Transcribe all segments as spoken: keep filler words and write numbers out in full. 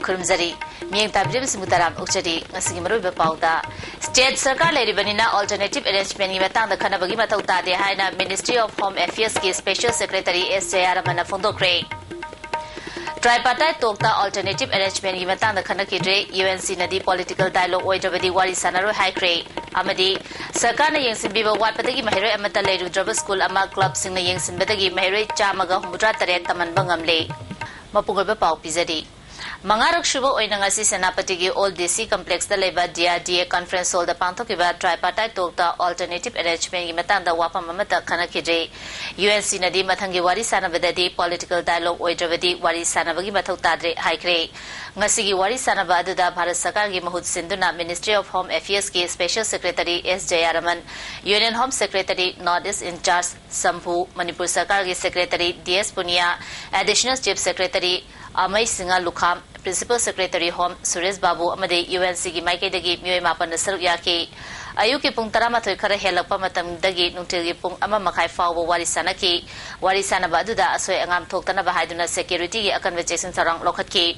ꯈꯨꯔꯨꯝꯖꯔꯤ꯫ ꯃꯤꯠꯌꯦꯡ ꯇꯥꯕꯤꯔꯤꯕꯁꯤꯡꯕꯨ ꯇꯔꯥꯝꯅ ꯑꯣꯛꯆꯔꯤ꯫ ꯉꯁꯤꯒꯤ ꯃꯔꯨꯑꯣꯏꯕ ꯄꯥꯎꯗ, ꯁ꯭ꯇꯦꯠ ꯁꯔꯀꯥꯔ ꯂꯩꯔꯤꯕꯅꯤꯅ alternative arrangementꯀꯤ ꯃꯇꯥꯡꯗ ꯈꯟꯅꯕꯒꯤ ꯃꯊꯧ ꯇꯥꯗꯦ ꯍꯥꯏꯅ Ministry of Home Affairsꯀꯤ Special Secretary S ꯖꯌꯥꯔꯥꯃꯟꯅ ꯐꯣꯡꯗꯣꯛꯈ꯭ꯔꯦ꯫ Tripartite talkꯇ alternative arrangementꯀꯤ ꯃꯇꯥꯡꯗ ꯈꯟꯅꯈꯤꯗ꯭ꯔꯦ꯫ UNCꯅꯗꯤ political dialogue ꯑꯣꯏꯗ꯭ꯔꯕꯗꯤ ꯋꯥꯔꯤ ꯁꯥꯟꯅꯔꯣꯏ ꯍꯥꯏꯈ꯭ꯔꯦ꯫ ꯑꯃꯗꯤ ꯁꯔꯀꯥꯔꯅ ꯌꯦꯡꯁꯤꯟꯕꯤꯕ ꯋꯥꯠꯄꯗꯒꯤ ꯃꯍꯩꯔꯣꯏ ꯑꯃꯠꯇ ꯂꯩꯔꯨꯗ꯭ꯔꯕ ꯁ꯭ꯀꯨꯜ ꯑꯃ clubꯁꯤꯡꯅ ꯌꯦꯡꯁꯤꯟꯕꯗꯒꯤ ꯃꯍꯩꯔꯣꯏ ꯆꯥꯝꯃꯒ ꯍꯨꯝꯐꯨꯇꯔꯥ ꯇꯔꯦꯠ ꯇꯝꯍꯟꯕ ꯉꯝꯂꯦ꯫ ꯃꯄꯨꯡ ꯑꯣꯏꯕ ꯄꯥꯎ ꯄꯤꯖꯔꯤ꯫ ꯃꯉꯥꯔꯛ ꯁꯨꯕ ꯑꯣꯏꯅ ꯉꯁꯤ ꯁꯦꯅꯥꯄꯇꯤꯒꯤ Old DC Complexꯇ ꯂꯩꯕ DRDA Conference Hallꯗ ꯄꯥꯡꯊꯣꯛꯈꯤꯕ Tripartite talkꯇ alternative arrangementꯀꯤ ꯃꯇꯥꯡꯗ ꯋꯥꯐꯝ ꯑꯃꯠꯇ ꯈꯟꯅꯈꯤꯗ꯭ꯔꯦ꯫ UNCꯅꯗꯤ ꯃꯊꯪꯒꯤ ꯋꯥꯔꯤ ꯁꯥꯟꯅꯕꯗꯗꯤ political dialogue ꯑꯣꯏꯗ꯭ꯔꯕꯗꯤ ꯋꯥꯔꯤ ꯁꯥꯟꯅꯕꯒꯤ ꯃꯊꯧ ꯇꯥꯗ꯭ꯔꯦ ꯍꯥꯏꯈ꯭ꯔꯦ꯫ ꯉꯁꯤꯒꯤ ꯋꯥꯔꯤ ꯁꯥꯟꯅꯕ ꯑꯗꯨꯗ ꯚꯥꯔꯠ ꯁꯔꯀꯥꯔꯒꯤ ꯃꯍꯨꯠ ꯁꯤꯟꯗꯨꯅ Ministry of Home Affairsꯀꯤ Special Secretary S ꯖꯌꯥꯔꯥꯃꯟ, Union Home Secretary North East in charge ꯁꯝꯚꯨ, Manipur ꯁꯔꯀꯥꯔꯒꯤ Secretary D S Punia, Additional Chief Secretary ꯑꯃꯩ Singh ꯂꯨꯈꯥꯝ, Principal Secretary Home Suresh ꯕꯥꯕꯨ ꯑꯃꯗꯤ UNCꯒꯤ ꯃꯥꯏꯀꯩꯗꯒꯤ ꯃꯤꯑꯣꯏ ꯃꯥꯄꯟꯅ ꯁꯔꯨꯛ ꯌꯥꯈꯤ꯫ ꯑꯌꯨꯛꯀꯤ ꯄꯨꯡ ꯇꯔꯥꯃꯥꯊꯣꯏ ꯈꯔ ꯍꯦꯜꯂꯛꯄ ꯃꯇꯝꯗꯒꯤ ꯅꯨꯡꯊꯤꯜꯒꯤ ꯄꯨꯡ ꯑꯃ ꯃꯈꯥꯏ ꯐꯥꯎꯕ ꯋꯥꯔꯤ ꯁꯥꯟꯅꯈꯤ꯫ ꯋꯥꯔꯤ ꯁꯥꯟꯅꯕ ꯑꯗꯨꯗ ꯑꯁꯣꯏ ꯑꯉꯥꯝ ꯊꯣꯛꯇꯅꯕ ꯍꯥꯏꯗꯨꯅ securityꯒꯤ ꯑꯀꯟꯕ ꯆꯦꯛꯁꯤꯟ ꯊꯧꯔꯥꯡ ꯂꯧꯈꯠꯈꯤ꯫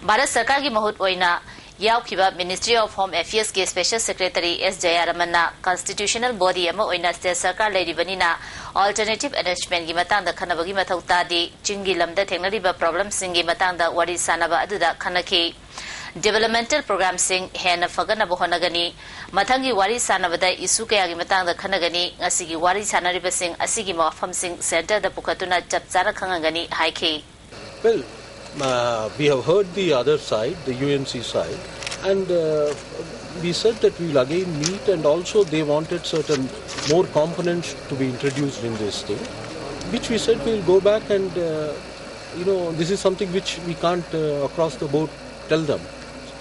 ꯚꯥꯔꯠ ꯁꯔꯀꯥꯔꯒꯤ ꯃꯍꯨꯠ ꯑꯣꯏꯅ ꯌꯥꯎꯈꯤꯕ Ministry of Home Affairsꯀꯤ Special Secretary S ꯖꯌꯥꯔꯥꯃꯟꯅ constitutional body ꯑꯃ ꯑꯣꯏꯅ ꯁ꯭ꯇꯦꯠ ꯁꯔꯀꯥꯔ ꯂꯩꯔꯤꯕꯅꯤꯅ alternative arrangementꯀꯤ ꯃꯇꯥꯡꯗ ꯈꯟꯅꯕꯒꯤ ꯃꯊꯧ ꯇꯥꯗꯦ꯫ ꯆꯤꯡꯒꯤ ꯂꯝꯗ ꯊꯦꯡꯅꯔꯤꯕ problemꯁꯤꯡꯒꯤ ꯃꯇꯥꯡꯗ ꯋꯥꯔꯤ ꯁꯥꯟꯅꯕ ꯑꯗꯨꯗ ꯈꯟꯅꯈꯤ꯫ Developmental programmeꯁꯤꯡ ꯍꯦꯟꯅ ꯐꯒꯠꯅꯕ ꯍꯣꯠꯅꯒꯅꯤ꯫ ꯃꯊꯪꯒꯤ ꯋꯥꯔꯤ ꯁꯥꯟꯅꯕꯗ issue ꯀꯌꯥꯒꯤ ꯃꯇꯥꯡꯗ ꯈꯟꯅꯒꯅꯤ꯫ ꯉꯁꯤꯒꯤ ꯋꯥꯔꯤ ꯁꯥꯟꯅꯔꯤꯕꯁꯤꯡ ꯑꯁꯤꯒꯤ ꯋꯥꯐꯝꯁꯤꯡ centreꯗ ꯄꯨꯈꯠꯇꯨꯅ ꯆꯞ ꯆꯥꯅ ꯈꯪꯍꯟꯒꯅꯤ ꯍꯥꯏꯈꯤ꯫ Well, uh, we have heard the other side, the UNC side, and uh, we said that we will again meet, and also they wanted certain more components to be introduced in this thing, which we said we will go back and, uh, you know, this is something which we can't uh, across the board tell them.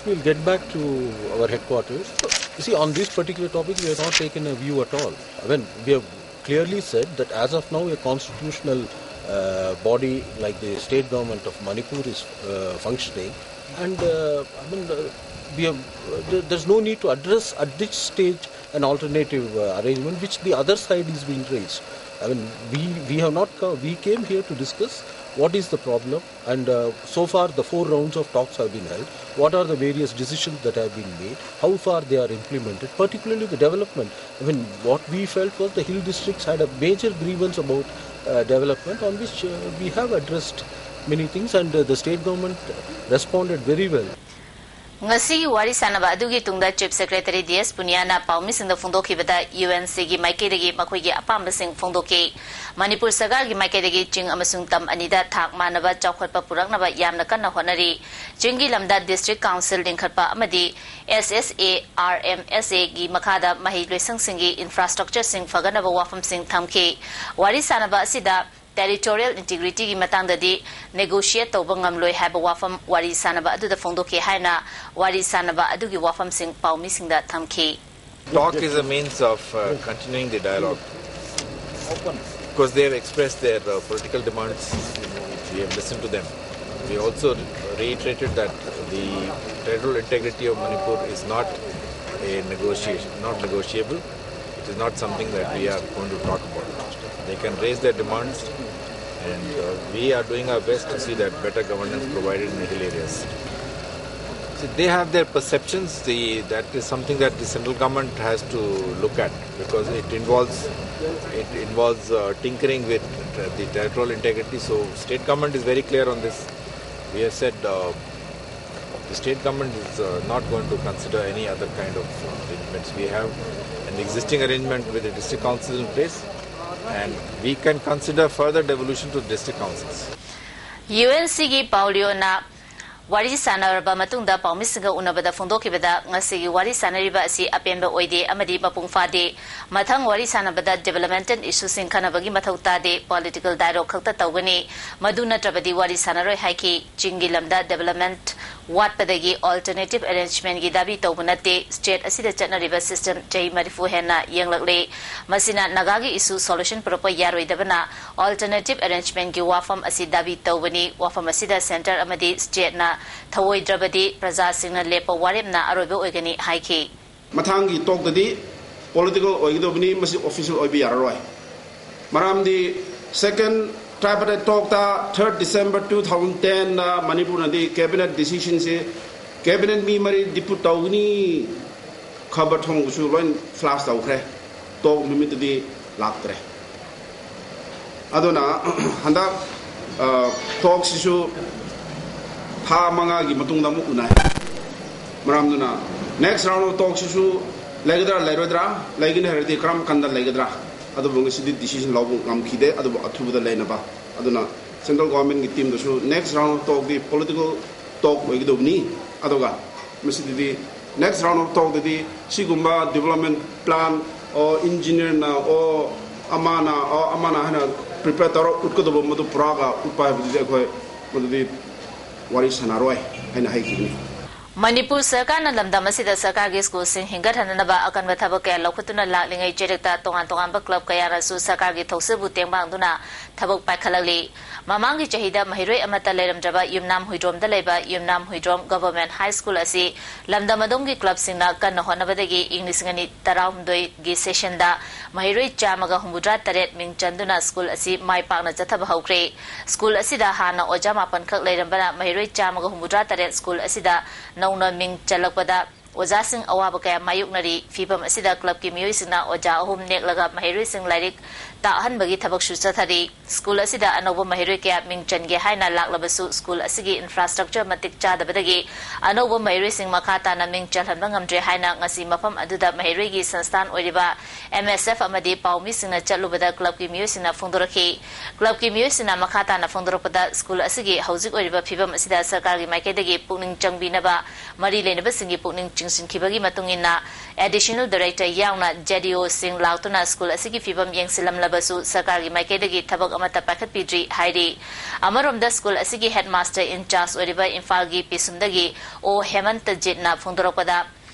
We'll get back to our headquarters. You see, on this particular topic, we have not taken a view at all. I mean, we have clearly said that as of now, a constitutional uh, body like the state government of Manipur is uh, functioning, and uh, I mean, uh, we have, uh, there- there's no need to address at this stage an alternative uh, arrangement which the other side is being raised. I mean, we, we have not come, we came here to discuss What is the problem? And uh, so far, the four rounds of talks have been held. What are the various decisions that have been made? How far they are implemented, particularly the development? I mean, what we felt was the hill districts had a major grievance about uh, development, on which uh, we have addressed many things, and uh, the state government responded very well. ꯉꯁꯤꯒꯤ ꯋꯥꯔꯤ ꯁꯥꯟꯅꯕ ꯑꯗꯨꯒꯤ ꯇꯨꯡꯗ Chief Secretary D S ꯄꯨꯅꯤꯌꯥꯅ ꯄꯥꯎꯃꯤꯁꯤꯡꯗ ꯐꯣꯡꯗꯣꯛꯈꯤꯕꯗ, U N ꯁꯤꯒꯤ ꯃꯥꯏꯀꯩꯗꯒꯤ ꯃꯈꯣꯏꯒꯤ ꯑꯄꯥꯝꯕꯁꯤꯡ ꯐꯣꯡꯗꯣꯛꯈꯤ꯫ ꯃꯅꯤꯄꯨꯔ ꯁꯔꯀꯥꯔꯒꯤ ꯃꯥꯏꯀꯩꯗꯒꯤ ꯆꯤꯡ ꯑꯃꯁꯨꯡ ꯇꯝ ꯑꯅꯤꯗ ꯊꯥꯛ ꯃꯥꯟꯅꯕ ꯆꯥꯎꯈꯠꯄ ꯄꯨꯔꯛꯅꯕ ꯌꯥꯝꯅ ꯀꯟꯅ ꯍꯣꯠꯅꯔꯤ꯫ ꯆꯤꯡꯒꯤ ꯂꯝꯗ district council ꯂꯤꯡꯈꯠꯄ ꯑꯃꯗꯤ ꯑꯦꯁ ꯑꯦꯁ ꯑꯦ ꯑꯥꯔ ꯑꯦꯝ ꯑꯦꯁ ꯑꯦꯒꯤ ꯃꯈꯥꯗ ꯃꯍꯩ ꯂꯣꯏꯁꯪꯁꯤꯡꯒꯤ infrastructureꯁꯤꯡ ꯐꯒꯠꯅꯕ ꯋꯥꯐꯝꯁꯤꯡ ꯊꯝꯈꯤ꯫ ꯋꯥꯔꯤ ꯁꯥꯟꯅꯕ ꯑꯁꯤꯗ territorial integrityꯒꯤ ꯃꯇꯥꯡꯗꯗꯤ negotiate ꯇꯧꯕ ꯉꯝꯂꯣꯏ ꯍꯥꯏꯕ ꯋꯥꯐꯝ ꯋꯥꯔꯤ ꯁꯥꯟꯅꯕ ꯑꯗꯨꯗ ꯐꯣꯡꯗꯣꯛꯈꯤ ꯍꯥꯏꯅ ꯋꯥꯔꯤ ꯁꯥꯟꯅꯕ ꯑꯗꯨꯒꯤ ꯋꯥꯐꯝꯁꯤꯡ ꯄꯥꯎꯃꯤꯁꯤꯡꯗ ꯊꯝꯈꯤ꯫ Talk is a means of uh, continuing the dialogue. Of course, they have expressed their uh, political demands. We have listened to them. We also reiterated that the territorial integrity of Manipur is not a negotiation, not negotiable. It is not something that we are going to talk about. They can raise their demands, and uh, we are doing our best to see that better governance provided in the hill areas. See, they have their perceptions. The, that is something that the central government has to look at, because it involves it involves uh, tinkering with uh, the territorial integrity. So state government is very clear on this. We have said uh, the state government is uh, not going to consider any other kind of uh, arrangements. We have an existing arrangement with the district council in place, and we can consider further devolution to district councils. U N ꯁꯤꯒꯤ ꯄꯥꯎ ꯂꯤꯌꯣꯅ ꯋꯥꯔꯤ ꯁꯥꯟꯅꯔꯕ ꯃꯇꯨꯡꯗ ꯄꯥꯎꯃꯤꯁꯤꯡꯒ ꯎꯅꯕꯗ ꯐꯣꯡꯗꯣꯛꯈꯤꯕꯗ, ꯉꯁꯤꯒꯤ ꯋꯥꯔꯤ ꯁꯥꯟꯅꯔꯤꯕ ꯑꯁꯤ ꯑꯄꯦꯟꯕ ꯑꯣꯏꯗꯦ ꯑꯃꯗꯤ ꯃꯄꯨꯡ ꯐꯥꯗꯦ꯫ ꯃꯊꯪ ꯋꯥꯔꯤ ꯁꯥꯟꯅꯕꯗ developmental issueꯁꯤꯡ ꯈꯟꯅꯕꯒꯤ ꯃꯊꯧ ꯇꯥꯗꯦ, political dialogue ꯈꯛꯇ ꯇꯧꯒꯅꯤ꯫ ꯃꯗꯨ ꯅꯠꯇ꯭ꯔꯕꯗꯤ ꯋꯥꯔꯤ ꯁꯥꯟꯅꯔꯣꯏ ꯍꯥꯏꯈꯤ꯫ ꯆꯤꯡꯒꯤ ꯂꯝꯗ development ꯋꯥꯠꯄꯗꯒꯤ alternative arrangementꯀꯤ ꯗꯥꯕꯤ ꯇꯧꯕ ꯅꯠꯇꯦ꯫ State ꯑꯁꯤꯗ ꯆꯠꯅꯔꯤꯕ system ꯆꯍꯤ ꯃꯔꯤꯐꯨ ꯍꯦꯟꯅ ꯌꯦꯡꯂꯛꯂꯦ꯫ ꯃꯁꯤꯅ ꯅꯥꯒꯥꯒꯤ issue solution ꯄꯨꯔꯛꯄ ꯌꯥꯔꯣꯏꯗꯕꯅ alternative arrangementꯀꯤ ꯋꯥꯐꯝ ꯑꯁꯤ ꯗꯥꯕꯤ ꯇꯧꯕꯅꯤ꯫ ꯋꯥꯐꯝ ꯑꯁꯤꯗ centre ꯑꯃꯗꯤ stateꯅ ꯊꯧꯑꯣꯏꯗ꯭ꯔꯕꯗꯤ ꯄ꯭ꯔꯖꯥꯁꯤꯡꯅ ꯂꯦꯞꯄ ꯋꯥꯔꯦꯞꯅ ꯑꯔꯣꯏꯕ ꯑꯣꯏꯒꯅꯤ ꯍꯥꯏꯈꯤ꯫ ꯃꯊꯪꯒꯤ talkꯇꯗꯤ political ꯑꯣꯏꯒꯗꯕꯅꯤ, ꯃꯁꯤ official ꯑꯣꯏꯕ ꯌꯥꯔꯔꯣꯏ꯫ ꯃꯔꯝꯗꯤ second Tripartite talk ꯇ third December two thousand ten ꯗ ꯃꯅꯤꯄꯨꯔꯅꯗꯤ cabinet decision ꯁꯤ cabinet ꯃꯤ ꯃꯔꯤ depute ꯇꯧꯒꯅꯤ ꯈꯕꯔ ꯊꯣꯡꯕꯁꯨ ꯂꯣꯏ flash ꯇꯧꯈ꯭ꯔꯦ꯫ Talk ꯅꯨꯃꯤꯠꯇꯨꯗꯤ ꯂꯥꯛꯇ꯭ꯔꯦ꯫ ꯑꯗꯨꯅ ꯍꯟꯗꯛ talk ꯁꯤꯁꯨ ꯊꯥ ꯃꯉꯥꯒꯤ ꯃꯇꯨꯡꯗ ꯑꯃꯨꯛ ꯎꯅꯩ꯫ ꯃꯔꯝꯗꯨꯅ next round of talk ꯁꯤꯁꯨ ꯂꯩꯒꯗ꯭ꯔꯥ ꯂꯩꯔꯣꯏꯗ꯭ꯔꯥ, ꯂꯩꯒꯅꯤ ꯍꯥꯏꯔꯗꯤ ꯀꯔꯝ ꯀꯥꯟꯗ ꯂꯩꯒꯗ꯭ꯔꯥ, ꯑꯗꯨꯕꯨ ꯉꯁꯤꯗꯤ decision ꯂꯧꯕ ꯉꯝꯈꯤꯗꯦ꯫ ꯑꯗꯨꯕꯨ ꯑꯊꯨꯕꯗ ꯂꯩꯅꯕ꯫ ꯑꯗꯨꯅ central government ꯀꯤ team ꯗꯁꯨ next round of talk T political talk ꯑꯣꯏꯒꯗꯧꯕꯅꯤ꯫ ꯑꯗꯨꯒ ꯃꯁꯤꯗꯗꯤ next round of talk ꯇꯗꯤ ꯁꯤꯒꯨꯝꯕ development plan ꯑꯣ engineer ꯅ ꯑꯣ ꯑꯃꯅ ꯑꯣ ꯑꯃꯅ ꯍꯥꯏꯅ prepare ꯇꯧꯔ ꯎꯠꯀꯗꯧꯕ ꯃꯗꯨ ꯄꯨꯔꯥꯒ ꯎꯠꯄ ꯍꯥꯏꯕꯗꯨꯗꯤ ꯑꯩꯈꯣꯏ ꯃꯗꯨꯗꯤ ꯋꯥꯔꯤ ꯁꯥꯟꯅꯔꯣꯏ ꯍꯥꯏꯅ ꯍꯥꯏꯈꯤꯕꯅꯤ꯫ ꯃꯅꯤꯄꯨꯔ ꯁꯔꯀꯥꯔꯅ ꯂꯝꯗꯝ ꯑꯁꯤꯗ ꯁꯔꯀꯥꯔꯒꯤ ꯁ꯭ꯀꯨꯜꯁꯤꯡ ꯍꯤꯡꯒꯠꯍꯟꯅꯅꯕ ꯑꯀꯟꯕ ꯊꯕꯛ ꯀꯌꯥ ꯂꯧꯈꯠꯇꯨꯅ ꯂꯥꯛꯂꯤꯉꯩ ꯆꯩꯔꯛꯇ ꯇꯣꯉꯥꯟ ꯇꯣꯉꯥꯟꯕ club ꯀꯌꯥꯅꯁꯨ ꯁꯔꯀꯥꯔꯒꯤ ꯊꯧꯁꯤꯜꯕꯨ ꯇꯦꯡꯕꯥꯡꯗꯨꯅ ꯊꯕꯛ ꯄꯥꯏꯈꯠꯂꯛꯂꯤ꯫ ꯃꯃꯥꯡꯒꯤ ꯆꯍꯤꯗ ꯃꯍꯩꯔꯣꯏ ꯑꯃꯠꯇ ꯂꯩꯔꯝꯗ꯭ꯔꯕ ꯌꯨꯝꯅꯥꯝ ꯍꯨꯏꯗ꯭ꯔꯣꯝꯗ ꯂꯩꯕ ꯌꯨꯝꯅꯥꯝ ꯍꯨꯏꯗ꯭ꯔꯣꯝ Government High School ꯑꯁꯤ ꯂꯝꯗꯝ ꯑꯗꯣꯝꯒꯤ club ꯁꯤꯡꯅ ꯀꯟꯅ ꯍꯣꯠꯅꯕꯗꯒꯤ ꯏꯪ ꯂꯤꯁꯤꯡ ꯑꯅꯤ ꯇꯔꯥꯍꯨꯝꯗꯣꯏꯒꯤ session ꯗ ꯃꯍꯩꯔꯣꯏ ꯆꯥꯝꯃꯒ ꯍꯨꯝꯐꯨꯇꯔꯥ ꯇꯔꯦꯠ ꯃꯤꯡ ꯆꯟꯗꯨꯅ ꯁ꯭ꯀꯨꯜ ꯑꯁꯤ ꯃꯥꯏ ꯄꯥꯛꯅ ꯆꯠꯊꯕ ꯍꯧꯈ꯭ꯔꯦ꯫ ꯁ꯭ꯀꯨꯜ ꯑꯁꯤꯗ ꯍꯥꯟꯅ ꯑꯣꯖꯥ ꯃꯥꯄꯟ ꯈꯛ ꯂꯩꯔꯝꯕꯅ ꯃꯍꯩꯔꯣꯏ ꯆꯥꯝꯃꯒ ꯍꯨꯝꯐꯨꯇꯔꯥ ꯇꯔꯦꯠ ꯁ꯭ꯀꯨꯜ ꯑꯁꯤꯗ ꯅꯧꯅ ꯃꯤꯡ ꯆꯜꯂꯛꯄꯗ ꯑꯣꯖꯥꯁꯤꯡ ꯑꯋꯥꯕ ꯀꯌꯥ ꯃꯥꯌꯣꯛꯅꯔꯤ꯫ ꯐꯤꯚꯝ ꯑꯁꯤꯗ club ꯀꯤ ꯃꯤꯑꯣꯏꯁꯤꯡꯅ ꯑꯣꯖꯥ ꯑꯍꯨꯝ ꯅꯦꯛꯂꯒ ꯃꯍꯩꯔꯣꯏꯁꯤꯡ ꯂꯥꯏꯔꯤꯛ ꯇꯥꯛꯍꯟꯕꯒꯤ ꯊꯕꯛꯁꯨ ꯆꯠꯊꯔꯤ꯫ ꯁ꯭ꯀꯨꯜ ꯑꯁꯤꯗ ꯑꯅꯧꯕ ꯃꯍꯩꯔꯣꯏ ꯀꯌꯥ ꯃꯤꯡ ꯆꯟꯒꯦ ꯍꯥꯏꯅ ꯂꯥꯛꯂꯕꯁꯨ ꯁ꯭ꯀꯨꯜ ꯑꯁꯤꯒꯤ infrastructure ꯃꯇꯤꯛ ꯆꯥꯗꯕꯗꯒꯤ ꯑꯅꯧꯕ ꯃꯍꯩꯔꯣꯏꯁꯤꯡ ꯃꯈꯥ ꯇꯥꯅ ꯃꯤꯡ ꯆꯜꯍꯟꯕ ꯉꯝꯗ꯭ꯔꯦ ꯍꯥꯏꯅ ꯉꯁꯤ ꯃꯐꯝ ꯑꯗꯨꯗ ꯃꯍꯩꯔꯣꯏꯒꯤ ꯁꯪꯁꯊꯥꯟ ꯑꯣꯏꯔꯤꯕ M S F ꯑꯃꯗꯤ ꯄꯥꯎꯃꯤꯁꯤꯡꯅ ꯆꯠꯂꯨꯕꯗ club ꯀꯤ ꯃꯤꯑꯣꯏꯁꯤꯡꯅ ꯐꯣꯡꯗꯣꯔꯛꯈꯤ꯫ Club ꯀꯤ ꯃꯤꯑꯣꯏꯁꯤꯡꯅ ꯃꯈꯥ ꯇꯥꯅ ꯐꯣꯡꯗꯣꯔꯛꯄꯗ ꯁ꯭ꯀꯨꯜ ꯑꯁꯤꯒꯤ ꯍꯧꯖꯤꯛ ꯑꯣꯏꯔꯤꯕ ꯐꯤꯚꯝ ꯑꯁꯤꯗ ꯁꯔꯀꯥꯔꯒꯤ ꯃꯥꯏꯀꯩꯗꯒꯤ ꯄꯨꯛꯅꯤꯡ ꯆꯪꯕꯤꯅꯕ ꯃꯔꯤ ꯂꯩꯅꯕꯁꯤꯡꯒꯤ ꯄꯨꯛꯅꯤꯡ ꯆꯤꯡꯁꯤꯟꯈꯤꯕꯒꯤ ꯃꯇꯨꯡ ꯏꯟꯅ Additional Director ꯌꯥꯎꯅ Z D O ꯁꯤꯡ ꯂꯥꯛꯇꯨꯅ ꯁ꯭ꯀꯨꯜ ꯑꯁꯤꯒꯤ ꯐꯤꯚꯝ ꯌꯦꯡꯁꯤꯜꯂꯝꯂꯕꯁꯨ ꯁꯔꯀꯥꯔꯒꯤ ꯃꯥꯏꯀꯩꯗꯒꯤ ꯊꯕꯛ ꯑꯃꯠꯇ ꯄꯥꯏꯈꯠꯄꯤꯗ꯭ꯔꯤ ꯍꯥꯏꯔꯤ꯫ ꯑꯃꯔꯣꯝꯗ ꯁ꯭ꯀꯨꯜ ꯑꯁꯤꯒꯤ headmaster in charge ꯑꯣꯏꯔꯤꯕ ꯏꯝꯐꯥꯜꯒꯤ ꯄꯤꯁꯨꯝꯗꯒꯤ ꯑꯣ ꯍꯦꯃꯟꯇꯖꯤꯠꯅ ꯐꯣꯡꯗꯣꯔꯛꯄꯗ,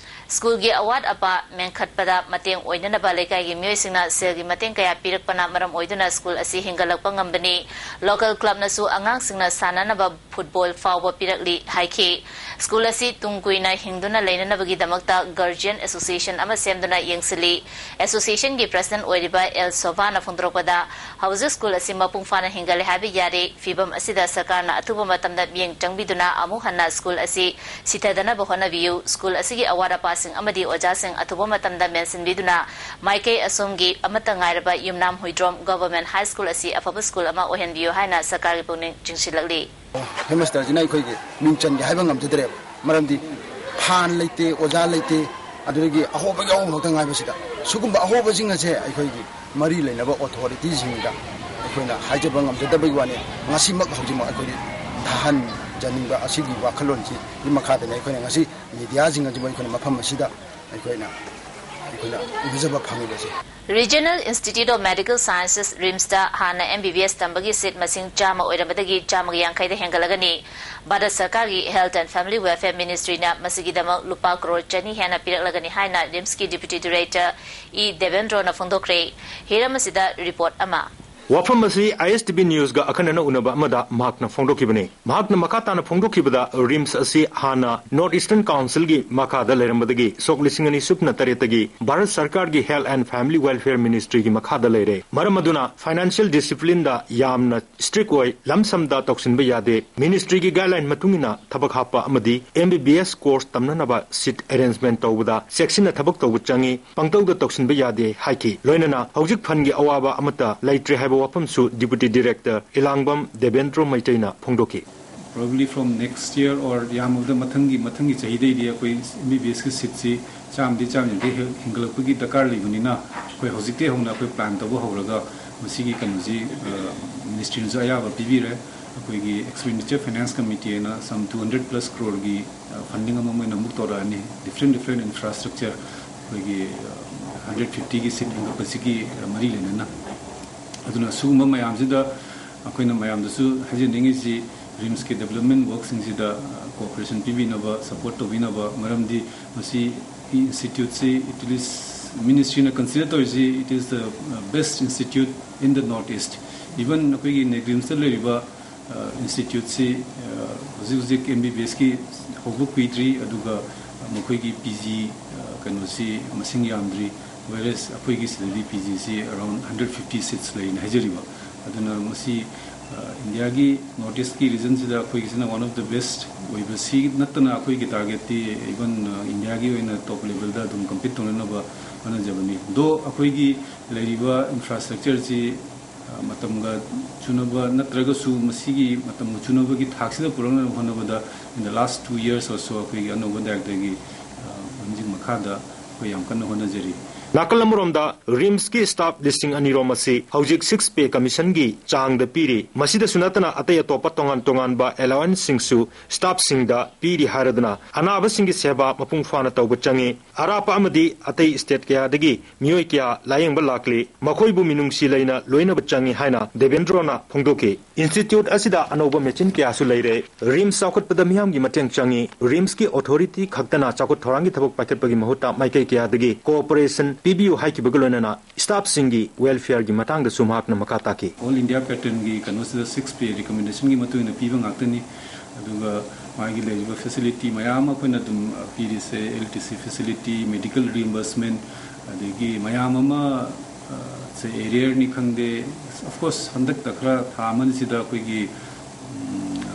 ꯁ꯭ꯀꯨꯜꯒꯤ ꯑꯋꯥꯠ ꯑꯄꯥ ꯃꯦꯟꯈꯠꯄꯗ ꯃꯇꯦꯡ ꯑꯣꯏꯅꯅꯕ ꯂꯩꯀꯥꯏꯒꯤ ꯃꯤꯑꯣꯏꯁꯤꯡꯅ ꯁꯦꯜꯒꯤ ꯃꯇꯦꯡ ꯀꯌꯥ ꯄꯤꯔꯛꯄꯅ ꯃꯔꯝ ꯑꯣꯏꯗꯨꯅ ꯁ꯭ꯀꯨꯜ ꯑꯁꯤ ꯍꯤꯡꯒꯠꯂꯛꯄ ꯉꯝꯕꯅꯤ꯫ ꯂꯣꯀꯦꯜ ꯀ꯭ꯂꯕꯅꯁꯨ ꯑꯉꯥꯡꯁꯤꯡꯅ ꯁꯥꯟꯅꯅꯕ ꯐꯨꯠꯕꯣꯜ ꯐꯥꯎꯕ ꯄꯤꯔꯛꯂꯤ ꯍꯥꯏꯈꯤ꯫ ꯁ꯭ꯀꯨꯜ ꯑꯁꯤ ꯇꯨꯡ ꯀꯨꯏꯅ ꯍꯤꯡꯗꯨꯅ ꯂꯩꯅꯅꯕꯒꯤꯗꯃꯛꯇ ꯒꯥꯔꯖꯤꯌꯟ ꯑꯦꯁꯣꯁꯤꯌꯦꯁꯟ ꯑꯃ ꯁꯦꯝꯗꯨꯅ ꯌꯦꯡꯁꯤꯜꯂꯤ꯫ ꯑꯦꯁꯣꯁꯤꯌꯦꯁꯟꯒꯤ ꯄ꯭ꯔꯁꯤꯗꯦꯟꯠ ꯑꯣꯏꯔꯤꯕ ꯑꯦꯜ ꯁꯣꯚꯥꯅ ꯐꯣꯡꯗꯣꯔꯛꯄꯗ, ꯍꯧꯖꯤꯛ ꯁ꯭ꯀꯨꯜ ꯑꯁꯤ ꯃꯄꯨꯡ ꯐꯥꯅ ꯍꯤꯡꯒꯠꯂꯦ ꯍꯥꯏꯕ ꯌꯥꯔꯦ꯫ ꯐꯤꯕꯝ ꯑꯁꯤꯗ ꯁꯔꯀꯥꯔꯅ ꯑꯊꯨꯕ ꯃꯇꯝꯗ ꯃꯤꯠꯌꯦꯡ ꯆꯪꯕꯤꯗꯨꯅ ꯑꯃꯨꯛ ꯍꯟꯅ ꯁ꯭ꯀꯨꯜ ꯑꯁꯤ ꯁꯤꯊꯗꯅꯕ ꯍꯣꯠꯅꯕꯤꯌꯨ꯫ ꯁ꯭ꯀꯨꯜ ꯑꯁꯤꯒꯤ ꯑꯋꯥꯠ ꯑꯄꯥꯁꯤꯡ ꯑꯃꯗꯤ ꯑꯣꯖꯥꯁꯤꯡ ꯑꯊꯨꯕ ꯃꯇꯝꯗ ꯃꯦꯟꯁꯤꯟꯕꯤꯗꯨꯅ ꯃꯥꯏꯀꯩ ꯑꯁꯣꯝꯒꯤ ꯑꯃꯠꯇ ꯉꯥꯏꯔꯕ ꯌꯨꯝꯅꯥꯝ ꯍꯨꯏꯗ꯭ꯔꯣꯝ ꯒꯚꯔꯟꯃꯦꯟꯠ ꯍꯥꯏ ꯁ꯭ꯀꯨꯜ ꯑꯁꯤ ꯑꯐꯕ ꯁ꯭ꯀꯨꯜ ꯑꯃ ꯑꯣꯏꯍꯟꯕꯤꯌꯨ ꯍꯥꯏꯅ ꯁꯔꯀꯥꯔꯒꯤ ꯄꯨꯛꯅꯤꯡ ꯆꯤꯡꯁꯤꯜꯂꯛꯂꯤ꯫ ꯍꯦꯗꯃꯥꯁꯇꯔꯁꯤꯅ ꯑꯩꯈꯣꯏꯒꯤ ꯃꯤꯡ ꯆꯟꯒꯦ ꯍꯥꯏꯕ ꯉꯝꯖꯗ꯭ꯔꯦꯕ꯫ ꯃꯔꯝꯗꯤ ꯐꯥꯟ ꯂꯩꯇꯦ, ꯑꯣꯖꯥ ꯂꯩꯇꯦ, ꯑꯗꯨꯗꯒꯤ ꯑꯍꯣꯕꯒꯤ ꯑꯍꯣꯕ ꯉꯥꯛꯇ ꯉꯥꯏꯕꯁꯤꯗ ꯁꯤꯒꯨꯝꯕ ꯑꯍꯣꯕꯁꯤꯡ ꯑꯁꯦ ꯑꯩꯈꯣꯏꯒꯤ ꯃꯔꯤ ꯂꯩꯅꯕ ꯑꯣꯊꯣꯔꯤꯇꯤꯁꯤꯡꯗ ꯑꯩꯈꯣꯏꯅ ꯍꯥꯏꯖꯕ ꯉꯝꯖꯗꯕꯒꯤ ꯋꯥꯅꯤ꯫ ꯉꯁꯤꯃꯛ ꯍꯧꯖꯤꯛꯃꯛ ꯑꯩꯈꯣꯏꯒꯤ ꯊꯥꯍꯟꯖꯅꯤꯡꯕ ꯑꯁꯤꯒꯤ ꯋꯥꯈꯜꯂꯣꯟꯁꯤꯒꯤ ꯃꯈꯥꯗꯅꯤ ꯑꯩꯈꯣꯏꯅ ꯉꯁꯤ ꯃꯤꯗꯤꯌꯥꯁꯤꯡ ꯑꯁꯤꯕꯨ ꯑꯩꯈꯣꯏꯅ ꯃꯐꯝ ꯑꯁꯤꯗ ꯑꯩꯈꯣꯏꯅ, ꯑꯩꯈꯣꯏꯅ ꯎꯖꯕ ꯐꯪꯉꯤꯕꯁꯦ꯫ Regional Institute of Medical Sciences, ꯔꯤꯝꯁꯇ ꯍꯥꯟꯅ ꯑꯦꯝ ꯕꯤ ꯕꯤ ꯑꯦꯁ ꯇꯝꯕꯒꯤ ꯁꯤꯠ ꯃꯁꯤꯡ ꯆꯥꯝꯃ ꯑꯣꯏꯔꯝꯕꯗꯒꯤ ꯆꯥꯝꯃꯒ ꯌꯥꯡꯈꯩꯗ ꯍꯦꯟꯒꯠꯂꯒꯅꯤ꯫ ꯚꯥꯔꯠ ꯁꯔꯀꯥꯔꯒꯤ Health and Family Welfare Ministryꯅ ꯃꯁꯤꯒꯤꯗꯃꯛ ꯂꯨꯄꯥ ꯀ꯭ꯔꯣꯔ ꯆꯅꯤ ꯍꯦꯟꯅ ꯄꯤꯔꯛꯂꯒꯅꯤ ꯍꯥꯏꯅ ꯔꯤꯝꯁꯀꯤ Deputy Director ꯏ ꯗꯦꯕꯦꯟꯗ꯭ꯔꯣꯅ ꯐꯣꯡꯗꯣꯛꯈ꯭ꯔꯦ꯫ ꯍꯤꯔꯝ ꯑꯁꯤꯗ ꯔꯤꯄꯣꯔꯠ ꯑꯃ꯫ ꯋꯥꯐꯝ ꯑꯁꯤ ꯑꯥꯏ ꯑꯦꯁ ꯇꯤ ꯚꯤ ꯅ꯭ꯌꯨꯁꯀ ꯑꯈꯟꯅꯅ ꯎꯅꯕ ꯑꯃꯗ ꯃꯍꯥꯛꯅ ꯐꯣꯡꯗꯣꯛꯈꯤꯕꯅꯤ꯫ ꯃꯍꯥꯛꯅ ꯃꯈꯥ ꯇꯥꯅ ꯐꯣꯡꯗꯣꯛꯈꯤꯕꯗ, ꯔꯤꯝꯁ ꯑꯁꯤ ꯍꯥꯟꯅ North Eastern Councilꯒꯤ ꯃꯈꯥꯗ ꯂꯩꯔꯝꯕꯗꯒꯤ ꯁꯣꯛ ꯂꯤꯁꯤꯡ ꯑꯅꯤ ꯁꯨꯞꯅ ꯇꯔꯦꯠꯇꯒꯤ ꯚꯥꯔꯠ ꯁꯔꯀꯥꯔꯒꯤ Health and Family Welfare Ministryꯒꯤ ꯃꯈꯥꯗ ꯂꯩꯔꯦ꯫ ꯃꯔꯝ ꯑꯗꯨꯅ financial disciplineꯗ ꯌꯥꯝꯅ strict ꯑꯣꯏ, ꯂꯝ ꯁꯝꯗ ꯇꯧꯁꯤꯟꯕ ꯌꯥꯗꯦ꯫ Ministryꯒꯤ guideline ꯃꯇꯨꯡ ꯏꯟꯅ ꯊꯕꯛ ꯍꯥꯞꯄ ꯑꯃꯗꯤ ꯑꯦꯝ ꯕꯤ ꯕꯤ ꯑꯦꯁ course ꯇꯝꯅꯅꯕ seat arrangement ꯇꯧꯕꯗ ꯆꯦꯛꯁꯤꯟꯅ ꯊꯕꯛ ꯇꯧꯕ ꯆꯪꯏ꯫ ꯄꯪꯇꯧꯗ ꯇꯧꯁꯤꯟꯕ ꯌꯥꯗꯦ ꯍꯥꯏꯈꯤ꯫ ꯂꯣꯏꯅꯅ ꯍꯧꯖꯤꯛ fundꯒꯤ ꯑꯋꯥꯕ ꯑꯃꯠꯇ ꯂꯩꯇ꯭ꯔꯦ ꯍꯥꯏꯕ ꯋꯥꯐꯝꯁꯨ Deputy Director ꯏꯂꯥꯡꯕꯝ ꯗꯦꯕꯦꯟꯗ꯭ꯔꯣ ꯃꯩꯇꯩꯅ ꯐꯣꯡꯗꯣꯛꯈꯤ꯫ Probably from next year or ꯌꯥꯝꯃꯕꯗ ꯃꯊꯪꯒꯤ, ꯃꯊꯪꯒꯤ ꯆꯍꯤꯗꯩꯗꯤ ꯑꯩꯈꯣꯏ ꯑꯦꯝ ꯕꯤ ꯕꯤ ꯑꯦꯁꯀꯤ seatꯁꯤ ꯆꯥꯝꯃꯗꯤ ꯆꯥꯝꯃ ꯌꯥꯡꯈꯩ ꯍꯦꯛ ꯍꯦꯟꯒꯠꯂꯛꯄꯒꯤ ꯗꯔꯀꯥꯔ ꯂꯩꯕꯅꯤꯅ, ꯑꯩꯈꯣꯏ ꯍꯧꯖꯤꯛꯇꯩ ꯍꯧꯅ ꯑꯩꯈꯣꯏ plan ꯇꯧꯕ ꯍꯧꯔꯒ ꯃꯁꯤꯒꯤ ꯀꯩꯅꯣꯁꯤ, ꯑ, Ministryꯅꯁꯨ ꯑꯌꯥꯕ ꯄꯤꯕꯤꯔꯦ꯫ ꯑꯩꯈꯣꯏꯒꯤ Expenditure Finance Committee ꯍꯥꯏꯅ some two hundred plus crore funding ꯑꯃ ꯃꯣꯏꯅ ꯑꯃꯨꯛ ꯇꯧꯔꯛꯑꯅꯤ꯫ Different, different infrastructure ꯑꯩꯈꯣꯏꯒꯤ, ꯑ, hundred fiftyꯒꯤ seat ꯍꯦꯟꯒꯠꯄꯁꯤꯒꯤ, ꯑ, ꯃꯔꯤ ꯂꯩꯅꯅ꯫ ꯑꯗꯨꯅ ꯁꯤꯒꯨꯝꯕ ꯃꯌꯥꯝꯁꯤꯗ ꯑꯩꯈꯣꯏꯅ ꯃꯌꯥꯝꯗꯁꯨ ꯍꯥꯏꯖꯅꯤꯡꯉꯤꯁꯤ, ꯔꯤꯝꯁꯀꯤ development workꯁꯤꯡꯁꯤꯗ, ꯑ, cooperation ꯄꯤꯕꯤꯅꯕ, support ꯇꯧꯕꯤꯅꯕ, ꯃꯔꯝꯗꯤ ꯃꯁꯤ Institute ꯁꯤ, at least ministry ꯅ consider ꯇꯧꯔꯤꯁꯤ, it is the best institute in the North East. Even ꯑꯩꯈꯣꯏꯒꯤ ꯅꯦꯒ꯭ꯔꯤꯝꯁꯇ ꯂꯩꯔꯤꯕ ꯏꯟꯁꯇꯤꯇ꯭ꯌꯨꯠꯁꯤ ꯍꯧꯖꯤꯛ ꯍꯧꯖꯤꯛ ꯑꯦꯝ ꯕꯤ ꯕꯤ ꯑꯦꯁꯀꯤ ꯍꯧꯕ ꯀꯨꯏꯗ꯭ꯔꯤ, ꯑꯗꯨꯒ ꯃꯈꯣꯏꯒꯤ ꯄꯤ ꯖꯤ ꯀꯩꯅꯣꯁꯤ ꯃꯁꯤꯡ ꯌꯥꯝꯗ꯭ꯔꯤ, whereas ꯑꯩꯈꯣꯏꯒꯤ ꯁꯤꯗꯗꯤ ꯄꯤ ꯖꯤꯁꯤ around hundred fifty seats ꯂꯩꯅ ꯍꯥꯏꯖꯔꯤꯕ꯫ ꯑꯗꯨꯅ ꯃꯁꯤ ꯏꯟꯗꯤꯌꯥꯒꯤ ꯅꯣꯔꯠ ꯏꯁꯀꯤ ꯔꯤꯖꯟꯁꯤꯗ ꯑꯩꯈꯣꯏꯒꯤꯁꯤꯅ one of the best ꯑꯣꯏꯕꯁꯤ ꯅꯠꯇꯅ, ꯑꯩꯈꯣꯏꯒꯤ ꯇꯥꯔꯒꯦꯠꯇꯤ ꯏꯚꯟ ꯏꯟꯗꯤꯌꯥꯒꯤ ꯑꯣꯏꯅ ꯇꯣꯞ ꯂꯦꯚꯦꯜꯗ ꯑꯗꯨꯝ ꯀꯝꯄꯤꯠ ꯇꯧꯅꯅꯕ ꯍꯣꯠꯅꯖꯕꯅꯤ꯫ ꯗꯣ ꯑꯩꯈꯣꯏꯒꯤ ꯂꯩꯔꯤꯕ ꯏꯟꯐ꯭ꯔꯥꯁ꯭ꯇ꯭ꯔꯛꯆꯔꯁꯤ ꯃꯇꯝꯒ ꯆꯨꯅꯕ ꯅꯠꯇ꯭ꯔꯒꯁꯨ ꯃꯁꯤꯒꯤ ꯃꯇꯝꯒ ꯆꯨꯅꯕꯒꯤ ꯊꯥꯛꯁꯤꯗ ꯄꯨꯔꯛꯅꯕ ꯍꯣꯠꯅꯕꯗ, in the last two years or so, ꯑꯩꯈꯣꯏꯒꯤ ꯑꯅꯧꯕ ꯗꯥꯏꯔꯦꯛꯇꯔꯒꯤ ꯂꯝꯖꯤꯡ ꯃꯈꯥꯗ ꯑꯩꯈꯣꯏ ꯌꯥꯝ ꯀꯟꯅ ꯍꯣꯠꯅꯖꯔꯤ꯫ ꯅꯥꯀꯜ ꯑꯃꯔꯣꯝꯗ, ꯔꯤꯝꯁꯀꯤ ꯁ꯭ꯇꯥꯐ ꯂꯤꯁꯤꯡ ꯑꯅꯤ ꯔꯣꯝ ꯑꯁꯤ ꯍꯧꯖꯤꯛ ꯁꯤꯛꯁ ꯄꯦ ꯀꯃꯤꯁꯟꯒꯤ ꯆꯥꯡꯗ ꯄꯤꯔꯤ꯫ ꯃꯁꯤꯗꯁꯨ ꯅꯠꯇꯅ, ꯑꯇꯩ ꯑꯇꯣꯞꯄ ꯇꯣꯉꯥꯟ ꯇꯣꯉꯥꯟꯕ ꯑꯦꯂꯥꯋꯦꯟꯁꯁꯤꯡꯁꯨ ꯁ꯭ꯇꯥꯐꯁꯤꯡꯗ ꯄꯤꯔꯤ ꯍꯥꯏꯔꯗꯨꯅ, ꯑꯅꯥꯕꯁꯤꯡꯒꯤ ꯁꯦꯕꯥ ꯃꯄꯨꯡ ꯐꯥꯅ ꯇꯧꯕ ꯆꯪꯏ꯫ ꯑꯔꯥꯞꯄ ꯑꯃꯗꯤ ꯑꯇꯩ ꯁ꯭ꯇꯦꯠ ꯀꯌꯥꯗꯒꯤ ꯃꯤꯑꯣꯏ ꯀꯌꯥ ꯂꯥꯌꯦꯡꯕ ꯂꯥꯛꯂꯤ꯫ ꯃꯈꯣꯏꯕꯨ ꯃꯤꯅꯨꯡꯁꯤ ꯂꯩꯅ ꯂꯣꯏꯅꯕ ꯆꯪꯏ ꯍꯥꯏꯅ ꯗꯦꯕꯦꯟꯗ꯭ꯔꯣꯅ ꯐꯣꯡꯗꯣꯛꯈꯤ꯫ ꯏꯟꯁꯇꯤꯇ꯭ꯌꯨꯠ ꯑꯁꯤꯗ ꯑꯅꯧꯕ ꯃꯦꯆꯤꯟ ꯀꯌꯥꯁꯨ ꯂꯩꯔꯦ꯫ ꯔꯤꯝꯁ ꯆꯥꯎꯈꯠꯄꯗ ꯃꯤꯌꯥꯝꯒꯤ ꯃꯇꯦꯡ ꯆꯪꯏ꯫ ꯔꯤꯝꯁꯀꯤ ꯑꯣꯊꯣꯔꯤꯇꯤ ꯈꯛꯇꯅ ꯆꯥꯎꯈꯠ ꯊꯧꯔꯥꯡꯒꯤ ꯊꯕꯛ ꯄꯥꯏꯈꯠꯄꯒꯤ ꯃꯍꯨꯠꯇ ꯃꯥꯏꯀꯩ ꯀꯌꯥꯗꯒꯤ ꯀꯣꯑꯣꯄꯔꯦꯁꯟ ꯄꯤꯕꯤꯌꯨ ꯍꯥꯏꯈꯤꯕꯒ ꯂꯣꯏꯅꯅ ꯁ꯭ꯇꯥꯐꯁꯤꯡꯒꯤ ꯋꯦꯜꯐꯤꯌꯔꯒꯤ ꯃꯇꯥꯡꯗꯁꯨ ꯃꯍꯥꯛꯅ ꯃꯈꯥ ꯇꯥꯈꯤ꯫ ꯑꯣꯜ ꯏꯟꯗꯤꯌꯥ ꯄꯦꯇꯔꯟꯒꯤ ꯀꯩꯅꯣꯁꯤꯗ ꯁꯤꯛꯁ ꯄꯦ ꯔꯤꯀꯃꯦꯟꯗꯦꯁꯟꯒꯤ ꯃꯇꯨꯡ ꯏꯟꯅ ꯄꯤꯕ ꯉꯥꯛꯇꯅꯤ꯫ ꯑꯗꯨꯒ ꯃꯥꯒꯤ ꯂꯩꯔꯤꯕ ꯐꯦꯁꯤꯂꯤꯇꯤ ꯃꯌꯥꯝ ꯑꯃ ꯑꯩꯈꯣꯏꯅ ꯑꯗꯨꯝ, ꯑ, ꯄꯤꯔꯤꯁꯦ, L T C facility, medical reimbursement, ꯑꯗꯒꯤ ꯃꯌꯥꯝ ꯑꯃ, ꯑ, ꯁꯦ ꯑꯦꯔꯤꯌꯔꯅꯤ ꯈꯪꯗꯦ, of course, ꯍꯟꯗꯛꯇ ꯈꯔ ꯊꯥ ꯑꯃꯅꯤꯁꯤꯗ ꯑꯩꯈꯣꯏꯒꯤ, ꯎꯝ, ꯑ,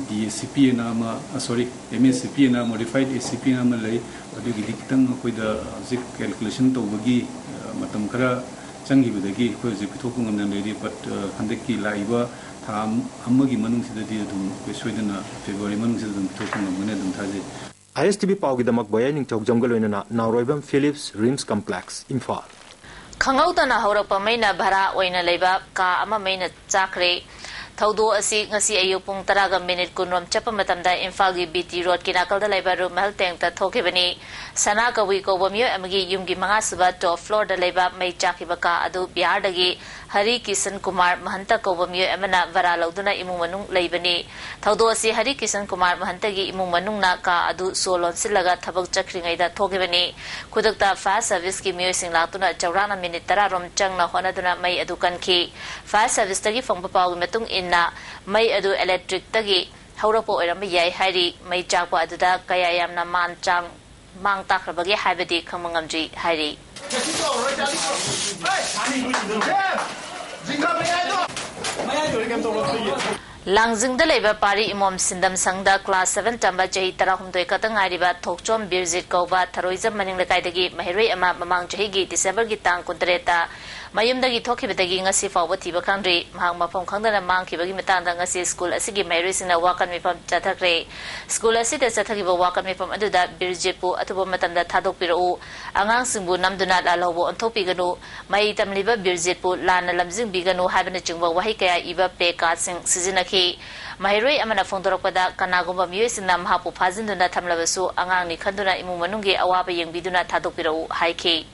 ꯗꯤ ꯑꯦ ꯁꯤ ꯄꯤ ꯑꯅ ꯑꯃ, ꯑ, sorry, ꯑꯦꯝ ꯑꯦ ꯁꯤ ꯄꯤ ꯑꯅ, ꯃꯣꯗꯤꯐꯥꯏꯠ ꯑꯦ ꯁꯤ ꯄꯤ ꯑꯅ ꯑꯃ ꯂꯩ꯫ ꯑꯗꯨꯒꯤꯗꯤ ꯈꯤꯇꯪ ꯑꯩꯈꯣꯏꯗ ꯍꯧꯖꯤꯛ ꯀꯦꯜꯀꯨꯂꯦꯁꯟ ꯇꯧꯕꯒꯤ, ꯑ, ꯃꯇꯝ ꯈꯔ ꯆꯪꯈꯤꯕꯗꯒꯤ ꯑꯩꯈꯣꯏ ꯍꯧꯖꯤꯛ ꯄꯤꯊꯣꯛꯄ ꯉꯝꯗꯅ ꯂꯩꯔꯤ꯫ But, ꯑ, ꯍꯟꯗꯛꯀꯤ ꯂꯥꯛꯏꯕ ꯊꯥ ꯑꯃ, ꯑꯃꯒꯤ ꯃꯅꯨꯡꯁꯤꯗꯗꯤ ꯑꯗꯨꯝ ꯑꯩꯈꯣꯏ ꯁꯣꯏꯗꯅ ꯐꯦꯕ꯭ꯔꯨꯋꯥꯔꯤ ꯃꯅꯨꯡꯁꯤꯗ ꯑꯗꯨꯝ ꯄꯤꯊꯣꯛꯄ ꯉꯝꯒꯅꯤ ꯑꯗꯨꯝ ꯊꯥꯖꯩ꯫ ꯑꯥꯏ ꯑꯦꯁ ꯇꯤ ꯚꯤ ꯄꯥꯎꯒꯤꯗꯃꯛ ꯕꯣꯌꯥꯏ ꯅꯤꯡꯊꯧꯖꯝꯒ ꯂꯣꯏꯅꯅ ꯅꯥꯎꯔꯣꯏꯕꯝ ꯐꯤꯂꯤꯞꯁ, ꯔꯤꯝꯁ ꯀꯝꯄ꯭ꯂꯦꯛꯁ, ꯏꯝꯐꯥꯜ꯫ ꯈꯪꯍꯧꯗꯅ ꯍꯧꯔꯛꯄ ꯃꯩꯅ ꯚꯔꯥ ꯑꯣꯏꯅ ꯂꯩꯕ ꯀꯥ ꯑꯃ ꯃꯩꯅ ꯆꯥꯛꯈ꯭ꯔꯦ꯫ ꯊꯧꯗꯣꯛ ꯑꯁꯤ ꯉꯁꯤ ꯑꯌꯨꯛ ꯄꯨꯡ ꯇꯔꯥꯒ ꯃꯤꯅꯤꯠ ꯀꯨꯟꯔꯣꯝ ꯆꯠꯄ ꯃꯇꯝꯗ ꯏꯝꯐꯥꯜꯒꯤ ꯕꯤ ꯇꯤ ꯔꯣꯗꯀꯤ ꯅꯥꯀꯜꯗ ꯂꯩꯕ ꯔꯨꯃꯦꯜ ꯇꯦꯡꯇ ꯊꯣꯛꯈꯤꯕꯅꯤ꯫ ꯁꯅꯥ ꯀꯕꯨꯏ ꯀꯧꯕ ꯃꯤꯑꯣꯏ ꯑꯃꯒꯤ ꯌꯨꯝꯒꯤ ꯃꯉꯥꯁꯨꯕ ꯇꯣꯞ ꯐ꯭ꯂꯣꯔꯗ ꯂꯩꯕ ꯃꯩ ꯆꯥꯛꯈꯤꯕ ꯀꯥ ꯑꯗꯨ ꯕꯤꯍꯥꯔꯗꯒꯤ ꯍꯔꯤ ꯀꯤꯁꯟ ꯀꯨꯃꯥꯔ ꯃꯍꯟꯇ ꯀꯧꯕ ꯃꯤꯑꯣꯏ ꯑꯃꯅ ꯚꯔꯥ ꯂꯧꯗꯨꯅ ꯏꯃꯨꯡ ꯃꯅꯨꯡ ꯂꯩꯕꯅꯤ꯫ ꯊꯧꯗꯣꯛ ꯑꯁꯤ ꯍꯔꯤ ꯀꯤꯁꯟ ꯀꯨꯃꯥꯔ ꯃꯍꯟꯇꯒꯤ ꯏꯃꯨꯡ ꯃꯅꯨꯡꯅ ꯀꯥ ꯑꯗꯨ ꯁꯣ ꯂꯣꯟꯁꯤꯜꯂꯒ ꯊꯕꯛ ꯆꯠꯈ꯭ꯔꯤꯉꯩꯗ ꯊꯣꯛꯈꯤꯕꯅꯤ꯫ ꯈꯨꯗꯛꯇ fire serviceꯀꯤ ꯃꯤꯑꯣꯏꯁꯤꯡ ꯂꯥꯛꯇꯨꯅ ꯆꯥꯎꯔꯥꯛꯅ ꯃꯤꯅꯤꯠ ꯇꯔꯥ ꯔꯣꯝ ꯆꯪꯅ ꯍꯣꯠꯅꯗꯨꯅ ꯃꯩ ꯑꯗꯨ ꯀꯟꯈꯤ꯫ Fire serviceꯇꯒꯤ ꯐꯪꯕ ꯄꯥꯎꯒꯤ ꯃꯇꯨꯡ ꯏꯟꯅ, ꯃꯩ ꯑꯗꯨ electricꯇꯒꯤ ꯍꯧꯔꯛꯄ ꯑꯣꯏꯔꯝꯕ ꯌꯥꯏ ꯍꯥꯏꯔꯤ꯫ ꯃꯩ ꯆꯥꯛꯄ ꯑꯗꯨꯗ ꯀꯌꯥ ꯌꯥꯝꯅ ꯃꯥꯟ ꯆꯥꯡ ꯃꯥꯡ ꯇꯥꯛꯈ꯭ꯔꯕꯒꯦ ꯍꯥꯏꯕꯗꯤ ꯈꯪꯕ ꯉꯝꯗ꯭ꯔꯤ ꯍꯥꯏꯔꯤ꯫ ꯂꯥꯡꯖꯤꯡꯗ ꯂꯩꯕ ꯄꯥꯔꯤ ꯏꯃꯣꯝ ꯁꯤꯟꯗꯝ ꯁꯪꯗ class seven ꯇꯝꯕ ꯆꯍꯤ ꯇꯔꯥꯍꯨꯝꯗꯣꯏ ꯈꯛꯇ ꯉꯥꯏꯔꯤꯕ ꯊꯣꯛꯆꯣꯝ ꯕꯤꯔꯖꯤꯠ ꯀꯧꯕ ꯊꯔꯣꯏꯖꯝ ꯃꯅꯤꯡ ꯂꯩꯀꯥꯏꯗꯒꯤ ꯃꯍꯩꯔꯣꯏ ꯑꯃ ꯃꯃꯥꯡ ꯆꯍꯤꯒꯤ ꯗꯤꯁꯦꯝꯕꯔꯒꯤ ꯇꯥꯡ ꯀꯨꯟꯇꯔꯦꯠꯇ ꯃꯌꯨꯝꯗꯒꯤ ꯊꯣꯛꯈꯤꯕꯗꯒꯤ ꯉꯁꯤ ꯐꯥꯎꯕ ꯊꯤꯕ ꯈꯪꯗ꯭ꯔꯤ꯫ ꯃꯍꯥꯛ ꯃꯐꯝ ꯈꯪꯗꯅ ꯃꯥꯡꯈꯤꯕꯒꯤ ꯃꯇꯥꯡꯗ ꯉꯁꯤ ꯁ꯭ꯀꯨꯜ ꯑꯁꯤꯒꯤ ꯃꯍꯩꯔꯣꯏꯁꯤꯡꯅ ꯋꯥꯀꯠ ꯃꯤꯐꯝ ꯆꯠꯊꯈ꯭ꯔꯦ꯫ ꯁ꯭ꯀꯨꯜ ꯑꯁꯤꯗ ꯆꯠꯊꯈꯤꯕ ꯋꯥꯀꯠ ꯃꯤꯐꯝ ꯑꯗꯨꯗ ꯕꯤꯔꯖꯤꯠꯄꯨ ꯑꯊꯨꯕ ꯃꯇꯝꯗ ꯊꯥꯗꯣꯛꯄꯤꯔꯛꯎ, ꯑꯉꯥꯡꯁꯤꯡꯕꯨ ꯅꯝꯗꯨꯅ ꯂꯥꯜꯍꯧꯕ ꯑꯣꯟꯊꯣꯛꯄꯤꯒꯅꯨ, ꯃꯍꯩ ꯇꯝꯂꯤꯕ ꯕꯤꯔꯖꯤꯠꯄꯨ ꯂꯥꯟꯅ ꯂꯝꯖꯤꯡꯕꯤꯒꯅꯨ ꯍꯥꯏꯕꯅꯆꯤꯡꯕ ꯋꯥꯍꯩ ꯀꯌꯥ ꯏꯕ placardꯁꯤꯡ ꯁꯤꯖꯤꯟꯅꯈꯤ꯫ ꯃꯍꯩꯔꯣꯏ ꯑꯃꯅ ꯐꯣꯡꯗꯣꯔꯛꯄꯗ, ꯀꯅꯥꯒꯨꯝꯕ ꯃꯤꯑꯣꯏꯁꯤꯡꯅ ꯃꯍꯥꯛꯄꯨ ꯐꯥꯖꯤꯟꯗꯨꯅ ꯊꯝꯂꯕꯁꯨ ꯑꯉꯥꯡꯅꯤ ꯈꯟꯗꯨꯅ ꯏꯃꯨꯡ ꯃꯅꯨꯡꯒꯤ ꯑꯋꯥꯕ ꯌꯦꯡꯕꯤꯗꯨꯅ ꯊꯥꯗꯣꯛꯄꯤꯔꯛꯎ ꯍꯥꯏꯈꯤ꯫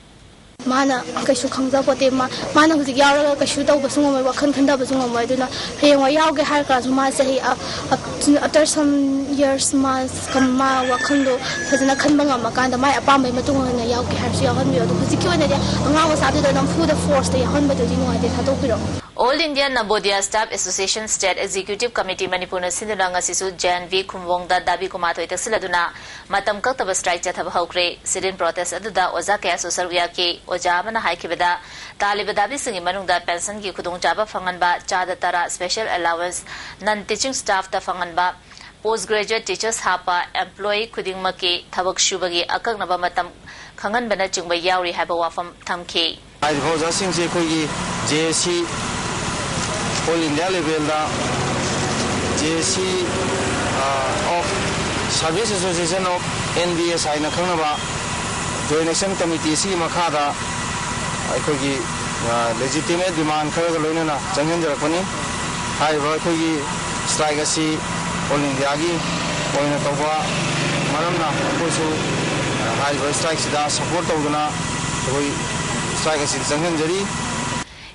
ꯃꯥꯅ ꯀꯩꯁꯨ ꯈꯪꯖꯄꯣꯠꯇꯦ꯫ ꯃꯥ-, ꯃꯥꯅ ꯍꯧꯖꯤꯛ ꯌꯥꯎꯔꯒ ꯀꯩꯁꯨ ꯇꯧꯕꯁꯨ ꯉꯝꯃꯣꯏ, ꯋꯥꯈꯜ ꯈꯟꯊꯕꯁꯨ ꯉꯝꯃꯣꯏ꯫ ꯑꯗꯨꯅ ꯍꯌꯦꯡꯋꯥꯏ ꯌꯥꯎꯒꯦ ꯍꯥꯏꯔ ꯀꯥꯟꯗꯁꯨ ꯃꯥ ꯆꯍꯤ ꯑ-, ꯑ-, after some years ꯃꯥ ꯀꯝ-, ꯃꯥ ꯋꯥꯈꯜꯗꯣ ꯐꯖꯅ ꯈꯟꯕ ꯉꯝꯃꯀꯥꯟꯗ ꯃꯥꯏ ꯑꯄꯥꯝꯕꯩ ꯃꯇꯨꯡ ꯏꯟꯅ ꯌꯥꯎꯒꯦ ꯍꯥꯏꯔꯁꯨ ꯌꯥꯎꯍꯟꯕꯤꯌꯨ꯫ ꯑꯗꯣ ꯍꯧꯖꯤꯛꯀꯤ ꯑꯣꯏꯅꯗꯤ ꯑꯉꯥꯡ ꯃꯆꯥꯗꯨꯗ ꯅꯝꯐꯨꯗ forceꯇ ꯌꯥꯎꯍꯟꯕꯗꯨꯗꯤ ꯅꯨꯡꯉꯥꯏꯇꯦ, ꯊꯥꯗꯣꯛꯄꯤꯔꯛꯑꯣ꯫ All India Navodaya Staff Association State Executive Committee ꯃꯅꯤꯄꯨꯔꯅ ꯁꯤꯟꯗꯨꯅ ꯉꯁꯤꯁꯨ ꯖꯦ ꯑꯦꯟ ꯚꯤ ꯈꯨꯝꯕꯣꯡꯗ ꯗꯥꯕꯤ ꯀꯨꯃꯥꯊꯣꯏ ꯇꯛꯁꯤꯜꯂꯗꯨꯅ ꯃꯇꯝ ꯀꯛꯇꯕ strike ꯆꯠꯊꯕ ꯍꯧꯈ꯭ꯔꯦ꯫ Sit-in protest ꯑꯗꯨꯗ ꯑꯣꯖꯥ ꯀꯌꯥꯁꯨ ꯁꯔꯨꯛ ꯌꯥꯈꯤ꯫ ꯑꯣꯖꯥ ꯑꯃꯅ ꯍꯥꯏꯈꯤꯕꯗ, ꯇꯥꯜꯂꯤꯕ ꯗꯥꯕꯤꯁꯤꯡꯒꯤ ꯃꯅꯨꯡꯗ pensionꯒꯤ ꯈꯨꯗꯣꯡꯆꯥꯕ ꯐꯪꯍꯟꯕ, ꯆꯥꯗ ꯇꯔꯥ special allowance, non teaching staffꯇ ꯐꯪꯍꯟꯕ, post graduate teachers ꯍꯥꯞꯄ, employee ꯈꯨꯗꯤꯡꯃꯛꯀꯤ ꯊꯕꯛ ꯁꯨꯕꯒꯤ ꯑꯀꯛꯅꯕ ꯃꯇꯝ ꯈꯪꯍꯟꯕꯅꯆꯤꯡꯕ ꯌꯥꯎꯔꯤ ꯍꯥꯏꯕ ꯋꯥꯐꯝ ꯊꯝꯈꯤ꯫ ꯍꯥꯏꯔꯤꯕ ꯑꯣꯖꯥꯁꯤꯡꯁꯤ ꯑꯩꯈꯣꯏꯒꯤ J A C, All India levelꯗ J A C, ꯑ, of Service Association of N B S ꯍꯥꯏꯅ ꯈꯪꯅꯕ Joint Action Committee ꯑꯁꯤꯒꯤ ꯃꯈꯥꯗ ꯑꯩꯈꯣꯏꯒꯤ, ꯑ, legitimate demand ꯈꯔꯒ ꯂꯣꯏꯅꯅ ꯆꯪꯁꯤꯟꯖꯔꯛꯄꯅꯤ꯫ ꯍꯥꯏꯔꯤꯕ ꯑꯩꯈꯣꯏꯒꯤ strike ꯑꯁꯤ All Indiaꯒꯤ ꯑꯣꯏꯅ ꯇꯧꯕ ꯃꯔꯝꯅ ꯑꯩꯈꯣꯏꯁꯨ, ꯑ, ꯍꯥꯏꯔꯤꯕ strikeꯁꯤꯗ support ꯇꯧꯗꯨꯅ ꯑꯩꯈꯣꯏ strike ꯑꯁꯤꯗ ꯆꯪꯁꯤꯟꯖꯔꯤ꯫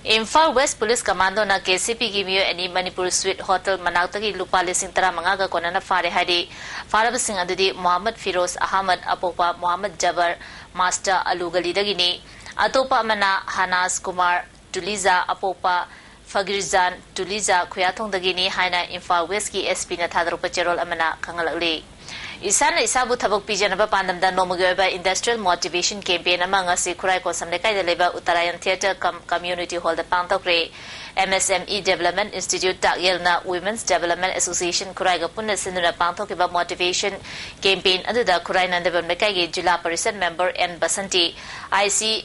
ꯏꯝꯐꯥꯜ ꯋꯦꯁ ꯄꯨꯂꯤꯁ ꯀꯃꯥꯟꯗꯣꯅ ꯀꯦ ꯁꯤ ꯄꯤꯒꯤ ꯃꯤꯑꯣꯏ ꯑꯅꯤ ꯃꯅꯤꯄꯨꯔ ꯁ꯭ꯋꯤꯠ ꯍꯣꯇꯦꯜ ꯃꯅꯥꯛꯇꯒꯤ ꯂꯨꯄꯥ ꯂꯤꯁꯤꯡ ꯇꯔꯥꯃꯉꯥꯒ ꯀꯣꯟꯅꯅ ꯐꯥꯔꯦ ꯍꯥꯏꯔꯤ꯫ ꯐꯥꯔꯕꯁꯤꯡ ꯑꯗꯨꯗꯤ ꯃꯣꯍꯥꯃꯗ ꯐꯤꯔꯣꯖ ꯑꯍꯃꯗ, ꯑꯄꯣꯛꯄ ꯃꯣꯍꯥꯃꯗ ꯖꯕꯔ, ꯃꯥꯁꯇꯔ ꯑꯂꯨ ꯒꯂꯤꯗꯒꯤꯅꯤ꯫ ꯑꯇꯣꯞꯄ ꯑꯃꯅ ꯍꯅꯥꯖ ꯀꯨꯃꯥꯔ ꯇꯨꯂꯤꯖꯥ, ꯑꯄꯣꯛꯄ ꯐꯒꯤꯔꯖꯥꯟ ꯇꯨꯂꯤꯖꯥ, ꯈꯨꯌꯥꯊꯣꯡꯗꯒꯤꯅꯤ ꯍꯥꯏꯅ ꯏꯝꯐꯥꯜ ꯋꯦꯁꯀꯤ ꯑꯦꯁ ꯄꯤꯅ ꯊꯥꯗꯣꯔꯛꯄ ꯆꯦꯔꯣꯜ ꯑꯃꯅ ꯈꯪꯍꯜꯂꯛꯂꯤ꯫ ꯏꯁꯥꯅ ꯏꯁꯥꯕꯨ ꯊꯕꯛ ꯄꯤꯖꯅꯕ ꯄꯥꯟꯗꯝꯗ ꯅꯣꯡꯃꯒꯤ ꯑꯣꯏꯕ industrial motivation campaign ꯑꯃ ꯉꯁꯤ ꯈꯨꯔꯥꯏ ꯀꯣꯟꯁꯝ ꯂꯩꯀꯥꯏꯗ ꯂꯩꯕ Uttarayan theatre cum community hall ꯗ ꯄꯥꯡꯊꯣꯛꯈ꯭ꯔꯦ꯫ M S M E Development Institute ꯇꯥꯛꯌꯦꯜꯅ Women's Development Association ꯈꯨꯔꯥꯏꯒ ꯄꯨꯟꯅ ꯁꯤꯟꯗꯨꯅ ꯄꯥꯡꯊꯣꯛꯈꯤꯕ motivation campaign ꯑꯗꯨꯗ ꯈꯨꯔꯥꯏ ꯅꯟꯗꯕꯝ ꯂꯩꯀꯥꯏꯒꯤ zila parishad member N Basanti, I C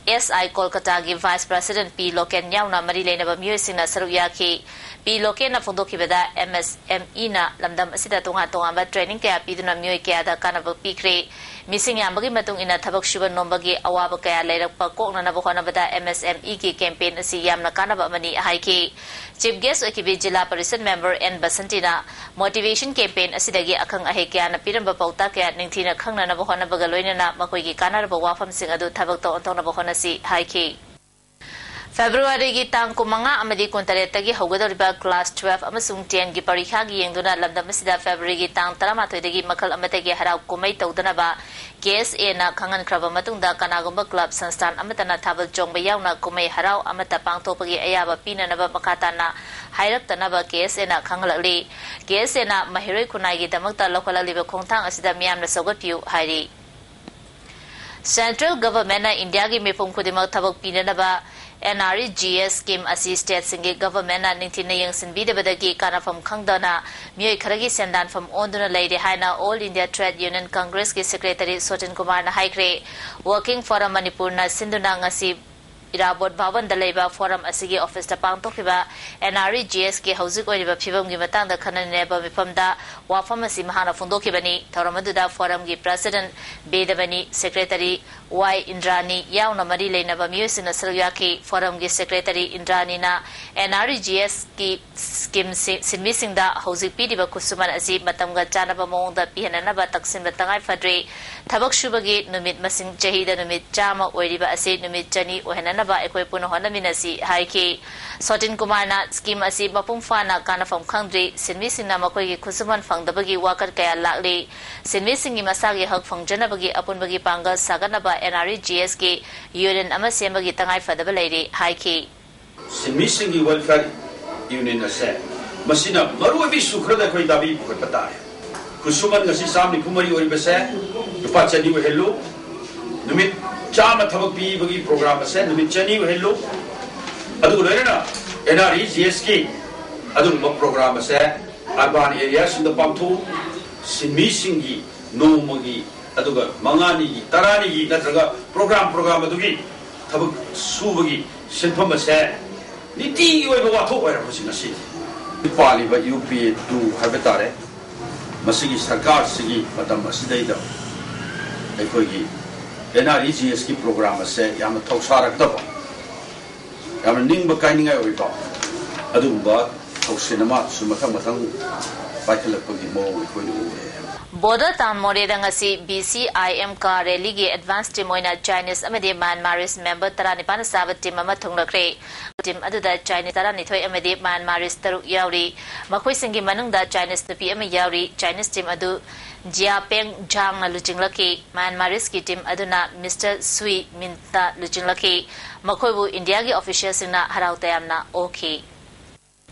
S I ꯀꯣꯜꯀꯇꯥꯒꯤ vice president ꯄꯤ ꯂꯣꯀꯦꯟ ꯌꯥꯎꯅ ꯃꯔꯤ ꯂꯩꯅꯕ ꯃꯤꯑꯣꯏꯁꯤꯡꯅ ꯁꯔꯨꯛ ꯌꯥꯈꯤ꯫ ꯄꯤ ꯂꯣꯀꯦꯟꯅ ꯐꯣꯡꯗꯣꯛꯈꯤꯕꯗ, ꯑꯦꯝ ꯑꯦꯁ ꯑꯦꯝ ꯏꯅ ꯂꯝꯗꯝ ꯑꯁꯤꯗ ꯇꯣꯉꯥꯟ ꯇꯣꯉꯥꯟꯕ training ꯀꯌꯥ ꯄꯤꯗꯨꯅ ꯃꯤꯑꯣꯏ ꯀꯌꯥꯗ ꯀꯥꯟꯅꯕ ꯄꯤꯈ꯭ꯔꯦ꯫ ꯃꯤꯁꯤꯡ ꯌꯥꯝꯕꯒꯤ ꯃꯇꯨꯡ ꯏꯟꯅ ꯊꯕꯛ ꯁꯨꯕ ꯅꯣꯝꯕꯒꯤ ꯑꯋꯥꯕ ꯀꯌꯥ ꯂꯩꯔꯛꯄ ꯀꯣꯛꯅꯅꯕ ꯍꯣꯠꯅꯕꯗ ꯑꯦꯝ ꯑꯦꯁ ꯑꯦꯝ ꯏꯒꯤ campaign ꯑꯁꯤ ꯌꯥꯝꯅ ꯀꯥꯟꯅꯕ ꯑꯃꯅꯤ ꯍꯥꯏꯈꯤ꯫ Chief guest ꯑꯣꯏꯈꯤꯕꯤ ꯖꯤꯂꯥ ꯄꯔꯤꯁꯠ member ꯑꯦꯟ ꯕꯁꯟꯇꯤꯅ motivation campaign ꯑꯁꯤꯗꯒꯤ ꯑꯈꯪ ꯑꯍꯩ ꯀꯌꯥꯅ ꯄꯤꯔꯝꯕ ꯄꯥꯎꯇꯥꯛ ꯀꯌꯥ ꯅꯤꯡꯊꯤꯅ ꯈꯪꯅꯅꯕ ꯍꯣꯠꯅꯕꯒ ꯂꯣꯏꯅꯅ ꯃꯈꯣꯏꯒꯤ ꯀꯥꯟꯅꯔꯕ ꯋꯥꯐꯝꯁꯤꯡ ꯑꯗꯨ ꯊꯕꯛꯇ ꯑꯣꯟꯊꯣꯛꯅꯕ ꯍꯣꯠꯅꯁꯤ ꯍꯥꯏꯈꯤ꯫ ꯐꯦꯕ꯭ꯔꯨꯋꯥꯔꯤꯒꯤ ꯇꯥꯡ ꯀꯨꯟꯃꯉꯥ ꯑꯃꯗꯤ ꯀꯨꯟꯇꯔꯦꯠꯇꯒꯤ ꯍꯧꯒꯗꯧꯔꯤꯕ class twelve ꯑꯃꯁꯨꯡ ten ꯒꯤ ꯄꯔꯤꯈꯥꯒꯤ ꯌꯦꯡꯗꯨꯅ ꯂꯝꯗꯝ ꯑꯁꯤꯗ ꯐꯦꯕ꯭ꯔꯨꯋꯥꯔꯤꯒꯤ ꯇꯥꯡ ꯇꯔꯥꯃꯥꯊꯣꯏꯗꯒꯤ ꯃꯈꯜ ꯑꯃꯠꯇꯒꯤ ꯍꯔꯥꯎ ꯀꯨꯝꯍꯩ ꯇꯧꯗꯅꯕ ꯀꯦ ꯑꯦꯁ ꯑꯦꯅ ꯈꯪꯍꯟꯈ꯭ꯔꯕ ꯃꯇꯨꯡꯗ, ꯀꯅꯥꯒꯨꯝꯕ club ꯁꯪꯁꯊꯥꯟ ꯑꯃꯠꯇꯅ ꯊꯥꯕꯜ ꯆꯣꯡꯕ ꯌꯥꯎꯅ ꯀꯨꯝꯍꯩ ꯍꯔꯥꯎ ꯑꯃꯠꯇ ꯄꯥꯡꯊꯣꯛꯄꯒꯤ ꯑꯌꯥꯕ ꯄꯤꯅꯅꯕ ꯃꯈꯥ ꯇꯥꯅ ꯍꯥꯏꯔꯛꯇꯅꯕ ꯀꯦ ꯑꯦꯁ ꯑꯦꯅ ꯈꯪꯍꯜꯂꯛꯂꯤ꯫ ꯀꯦ ꯑꯦꯁ ꯑꯦꯅ ꯃꯍꯩꯔꯣꯏ ꯈꯨꯟꯅꯥꯏꯒꯤ ꯗꯃꯛꯇ ꯂꯧꯈꯠꯂꯛꯂꯤꯕ ꯈꯣꯡꯊꯥꯡ ꯑꯁꯤꯗ ꯃꯤꯌꯥꯝꯅ ꯁꯧꯒꯠꯄꯤꯌꯨ ꯍꯥꯏꯔꯤ꯫ Central Government ꯅ ꯏꯟꯗꯤꯌꯥꯒꯤ ꯃꯤꯄꯨꯝ ꯈꯨꯗꯤꯡꯃꯛ ꯊꯕꯛ ꯄꯤꯅꯅꯕ N R E G S scheme ꯑꯁꯤ state ꯁꯤꯡꯒꯤ government ꯅ ꯅꯤꯡꯊꯤꯅ ꯌꯦꯡꯁꯤꯟꯕꯤꯗꯕꯗꯒꯤ ꯀꯥꯟꯅꯐꯝ ꯈꯪꯗꯅ ꯃꯤꯑꯣꯏ ꯈꯔꯒꯤ ꯁꯦꯟꯗꯥꯟꯐꯝ ꯑꯣꯟꯗꯨꯅ ꯂꯩꯔꯦ ꯍꯥꯏꯅ All India Trade Union Congress ꯀꯤ secretary ꯁꯣꯇꯤꯟ ꯀꯨꯃꯥꯔꯅ ꯍꯥꯏꯈ꯭ꯔꯦ꯫ Working Forum ꯃꯅꯤꯄꯨꯔꯅ ꯁꯤꯟꯗꯨꯅ ꯉꯁꯤ ꯏꯔꯥꯕꯣꯠ ꯚꯕꯟꯗ ꯂꯩꯕ forum ꯑꯁꯤꯒꯤ office ꯇ ꯄꯥꯡꯊꯣꯛꯈꯤꯕ ꯑꯦꯟ ꯑꯥꯔ ꯏ ꯖꯤ ꯑꯦꯁ ꯀꯤ ꯍꯧꯖꯤꯛ ꯑꯣꯏꯔꯤꯕ ꯐꯤꯕꯝꯒꯤ ꯃꯇꯥꯡꯗ ꯈꯟꯅ ꯅꯩꯅꯕ ꯃꯤꯐꯝꯗ ꯋꯥꯐꯝ ꯑꯁꯤ ꯃꯍꯥꯛꯅ ꯐꯣꯡꯗꯣꯛꯈꯤꯕꯅꯤ꯫ ꯊꯧꯔꯝ ꯑꯗꯨꯗ forum ꯒꯤ president ꯕꯦꯗꯃꯅꯤ, secretary ꯋꯥꯏ ꯏꯟꯗ꯭ꯔꯥꯅꯤ ꯌꯥꯎꯅ ꯃꯔꯤ ꯂꯩꯅꯕ ꯃꯤꯑꯣꯏꯁꯤꯡꯅ ꯁꯔꯨꯛ ꯌꯥꯈꯤ꯫ ꯐꯣꯔꯝꯒꯤ ꯁꯦꯀ꯭ꯔꯦꯇꯔꯤ ꯏꯟꯗ꯭ꯔꯥꯅꯤꯅ ꯑꯦꯟ ꯑꯥꯔ ꯏ ꯖꯤ ꯑꯦꯁꯀꯤ ꯁ꯭ꯀꯤꯝꯁꯤ-, ꯁꯤꯟꯃꯤꯁꯤꯡꯗ ꯍꯧꯖꯤꯛ ꯄꯤꯔꯤꯕ ꯈꯨꯠꯁꯨꯃꯟ ꯑꯁꯤ ꯃꯇꯝꯒ ꯆꯥꯟꯅꯕ ꯃꯑꯣꯡꯗ ꯄꯤꯍꯟꯅꯅꯕ ꯇꯛꯁꯤꯟꯕ ꯇꯉꯥꯏ ꯐꯗ꯭ꯔꯦ꯫ ꯊꯕꯛ ꯁꯨꯕꯒꯤ ꯅꯨꯃꯤꯠ ꯃꯁꯤꯡ ꯆꯍꯤꯗ ꯅꯨꯃꯤꯠ ꯆꯥꯝꯃ ꯑꯣꯏꯔꯤꯕ ꯑꯁꯤ ꯅꯨꯃꯤꯠ ꯆꯅꯤ ꯑꯣꯏꯍꯟꯅꯅꯕ ꯑꯩꯈꯣꯏ ꯄꯨꯟꯅ ꯍꯣꯠꯅꯃꯤꯟꯅꯁꯤ ꯍꯥꯏꯈꯤ꯫ ꯁꯣꯇꯤꯟ ꯀꯨꯃꯥꯔꯅ ꯁ꯭ꯀꯤꯝ ꯑꯁꯤ ꯃꯄꯨꯡ ꯐꯥꯅ ꯀꯥꯟꯅꯐꯝ ꯈꯪꯗ꯭ꯔꯤ, ꯁꯤꯟꯃꯤꯁꯤꯡꯅ ꯃꯈꯣꯏꯒꯤ ꯈꯨꯠꯁꯨꯃꯟ ꯐꯪꯗꯕꯒꯤ ꯋꯥꯀꯠ ꯀꯌꯥ ꯂꯥꯛꯂꯤ꯫ ꯁꯤꯟꯃꯤꯁꯤꯡꯒꯤ ꯃꯁꯥꯒꯤ ꯍꯛ ꯐꯪꯖꯅꯕꯒꯤ ꯑꯄꯨꯟꯕꯒꯤ ꯄꯥꯡꯒꯜ ꯁꯥꯒꯠꯅꯕ ꯑꯦꯟ ꯑꯥꯔ ꯏ ꯖꯤ ꯑꯦꯁꯀꯤ ꯌꯨꯅꯤꯌꯟ ꯑꯃ ꯁꯦꯝꯕꯒꯤ ꯇꯉꯥꯏ ꯐꯗꯕ ꯂꯩꯔꯤ ꯍꯥꯏꯈꯤ꯫ ꯁꯤꯟꯃꯤꯁꯤꯡꯒꯤ ꯋꯦꯜꯐꯤꯌꯔ ꯌꯨꯅꯤꯌꯟ ꯑꯁꯦ ꯃꯁꯤꯅ ꯃꯔꯨꯑꯣꯏꯕ ꯏꯁꯨ ꯈꯔꯗ ꯑꯩꯈꯣꯏ ꯗꯥꯕꯤ ꯄꯨꯈꯠꯄ ꯇꯥꯔꯦ꯫ ꯈꯨꯠꯁꯨꯃꯟ ꯉꯁꯤ ꯆꯥꯝ ꯅꯤꯐꯨ ꯃꯔꯤ ꯑꯣꯏꯔꯤꯕꯁꯦ ꯂꯨꯄꯥ ꯆꯅꯤ ꯑꯣꯏꯍꯜꯂꯨ, ꯅꯨꯃꯤꯠ ꯆꯥꯝꯃ ꯊꯕꯛ ꯄꯤꯕꯒꯤ ꯄ꯭ꯔꯣꯒ꯭ꯔꯥꯝ ꯑꯁꯦ ꯅꯨꯃꯤꯠ ꯆꯅꯤ ꯑꯣꯏꯍꯜꯂꯨ, ꯑꯗꯨꯒ ꯂꯣꯏꯅꯅ ꯑꯦꯟ ꯑꯥꯔ ꯏ ꯖꯤ ꯑꯦꯁꯀꯤ ꯑꯗꯨꯒꯨꯝꯕ ꯄ꯭ꯔꯣꯒ꯭ꯔꯥꯝ ꯑꯁꯦ ꯑꯔꯕꯥꯟ ꯑꯦꯔꯤꯌꯥꯁꯤꯡꯗ ꯄꯥꯡꯊꯣꯛꯎ꯫ ꯁꯤꯟꯃꯤꯁꯤꯡꯒꯤ ꯅꯣꯡꯃꯒꯤ, ꯑꯗꯨꯒ ꯃꯉꯥꯅꯤꯒꯤ, ꯇꯔꯥꯅꯤꯒꯤ ꯅꯠꯇ꯭ꯔꯒ ꯄ꯭ꯔꯣꯒ꯭ꯔꯥꯝ ꯄ꯭ꯔꯣꯒ꯭ꯔꯥꯝ ꯑꯗꯨꯒꯤ ꯊꯕꯛ ꯁꯨꯕꯒꯤ ꯁꯤꯟꯐꯝ ꯑꯁꯦ ꯅꯤꯇꯤꯒꯤ ꯑꯣꯏꯕ ꯋꯥꯊꯣꯛ ꯑꯣꯏꯔꯦ ꯍꯧꯖꯤꯛ ꯉꯁꯤ꯫ ꯄꯥꯜꯂꯤꯕ ꯌꯨ ꯄꯤ ꯑꯦ ꯇꯨ ꯍꯥꯏꯕ ꯇꯥꯔꯦ, ꯃꯁꯤꯒꯤ ꯁꯔꯀꯥꯔꯁꯤꯒꯤ ꯃꯇꯝ ꯑꯁꯤꯗꯩꯗ ꯑꯩꯈꯣꯏꯒꯤ ꯑꯦꯟ ꯑꯥꯔ ꯏ ꯖꯤ ꯑꯦꯁꯀꯤ ꯄ꯭ꯔꯣꯒ꯭ꯔꯥꯝ ꯑꯁꯦ ꯌꯥꯝꯅ ꯊꯧꯁꯥꯔꯛꯇꯕ, ꯌꯥꯝꯅ ꯅꯤꯡꯕ ꯀꯥꯏꯅꯤꯡꯉꯥꯏ ꯑꯣꯏꯕ ꯑꯗꯨꯒꯨꯝꯕ ꯊꯧꯁꯤꯜ ꯑꯃ ꯁꯨꯝ ꯃꯊꯪ ꯃꯊꯪ ꯄꯥꯏꯈꯠꯂꯛꯄꯒꯤ ꯃꯑꯣꯡ ꯑꯩꯈꯣꯏꯅ ꯎꯔꯦ꯫ ꯕꯣꯗꯜ ꯇꯥꯎꯟ ꯃꯣꯔꯦꯗ ꯉꯁꯤ B C I M car ꯔꯦꯂꯤꯒꯤ ꯑꯦꯗꯚꯥꯟꯁ ꯇꯤꯝ ꯑꯣꯏꯅ ꯆꯥꯏꯅꯤꯁ ꯑꯃꯗꯤ ꯃ꯭ꯌꯥꯟꯃꯥꯔꯤꯁ ꯃꯦꯝꯕꯔ ꯇꯔꯥꯅꯤꯄꯥꯟꯅ ꯆꯥꯕ ꯇꯤꯝ ꯑꯃ ꯊꯨꯡꯂꯈ꯭ꯔꯦ꯫ ꯇꯤꯝ ꯑꯗꯨꯗ ꯆꯥꯏꯅꯤꯁ ꯇꯔꯥꯅꯤꯊꯣꯏ ꯑꯃꯗꯤ ꯃ꯭ꯌꯥꯟꯃꯥꯔꯤꯁ ꯇꯔꯨꯛ ꯌꯥꯎꯔꯤ꯫ ꯃꯈꯣꯏꯁꯤꯡꯒꯤ ꯃꯅꯨꯡꯗ ꯆꯥꯏꯅꯤꯁ ꯅꯨꯄꯤ ꯑꯃ ꯌꯥꯎꯔꯤ꯫ ꯆꯥꯏꯅꯤꯁ ꯇꯤꯝ ꯑꯗꯨ ꯖꯤꯌꯥꯄꯦꯡ ꯖꯥꯡꯅ ꯂꯨꯆꯤꯡꯂꯛꯈꯤ꯫ ꯃ꯭ꯌꯥꯟꯃꯥꯔꯤꯁꯀꯤ ꯇꯤꯝ ꯑꯗꯨꯅ ꯃꯤꯁꯇꯔ ꯁꯨꯏ ꯃꯤꯟꯇ ꯂꯨꯆꯤꯡꯂꯛꯈꯤ꯫ ꯃꯈꯣꯏꯕꯨ ꯏꯟꯗꯤꯌꯥꯒꯤ ꯑꯣꯐꯤꯁꯤꯌꯦꯜꯁꯤꯡꯅ ꯍꯔꯥꯎ ꯇꯌꯥꯝꯅ ꯑꯣꯛꯈꯤ꯫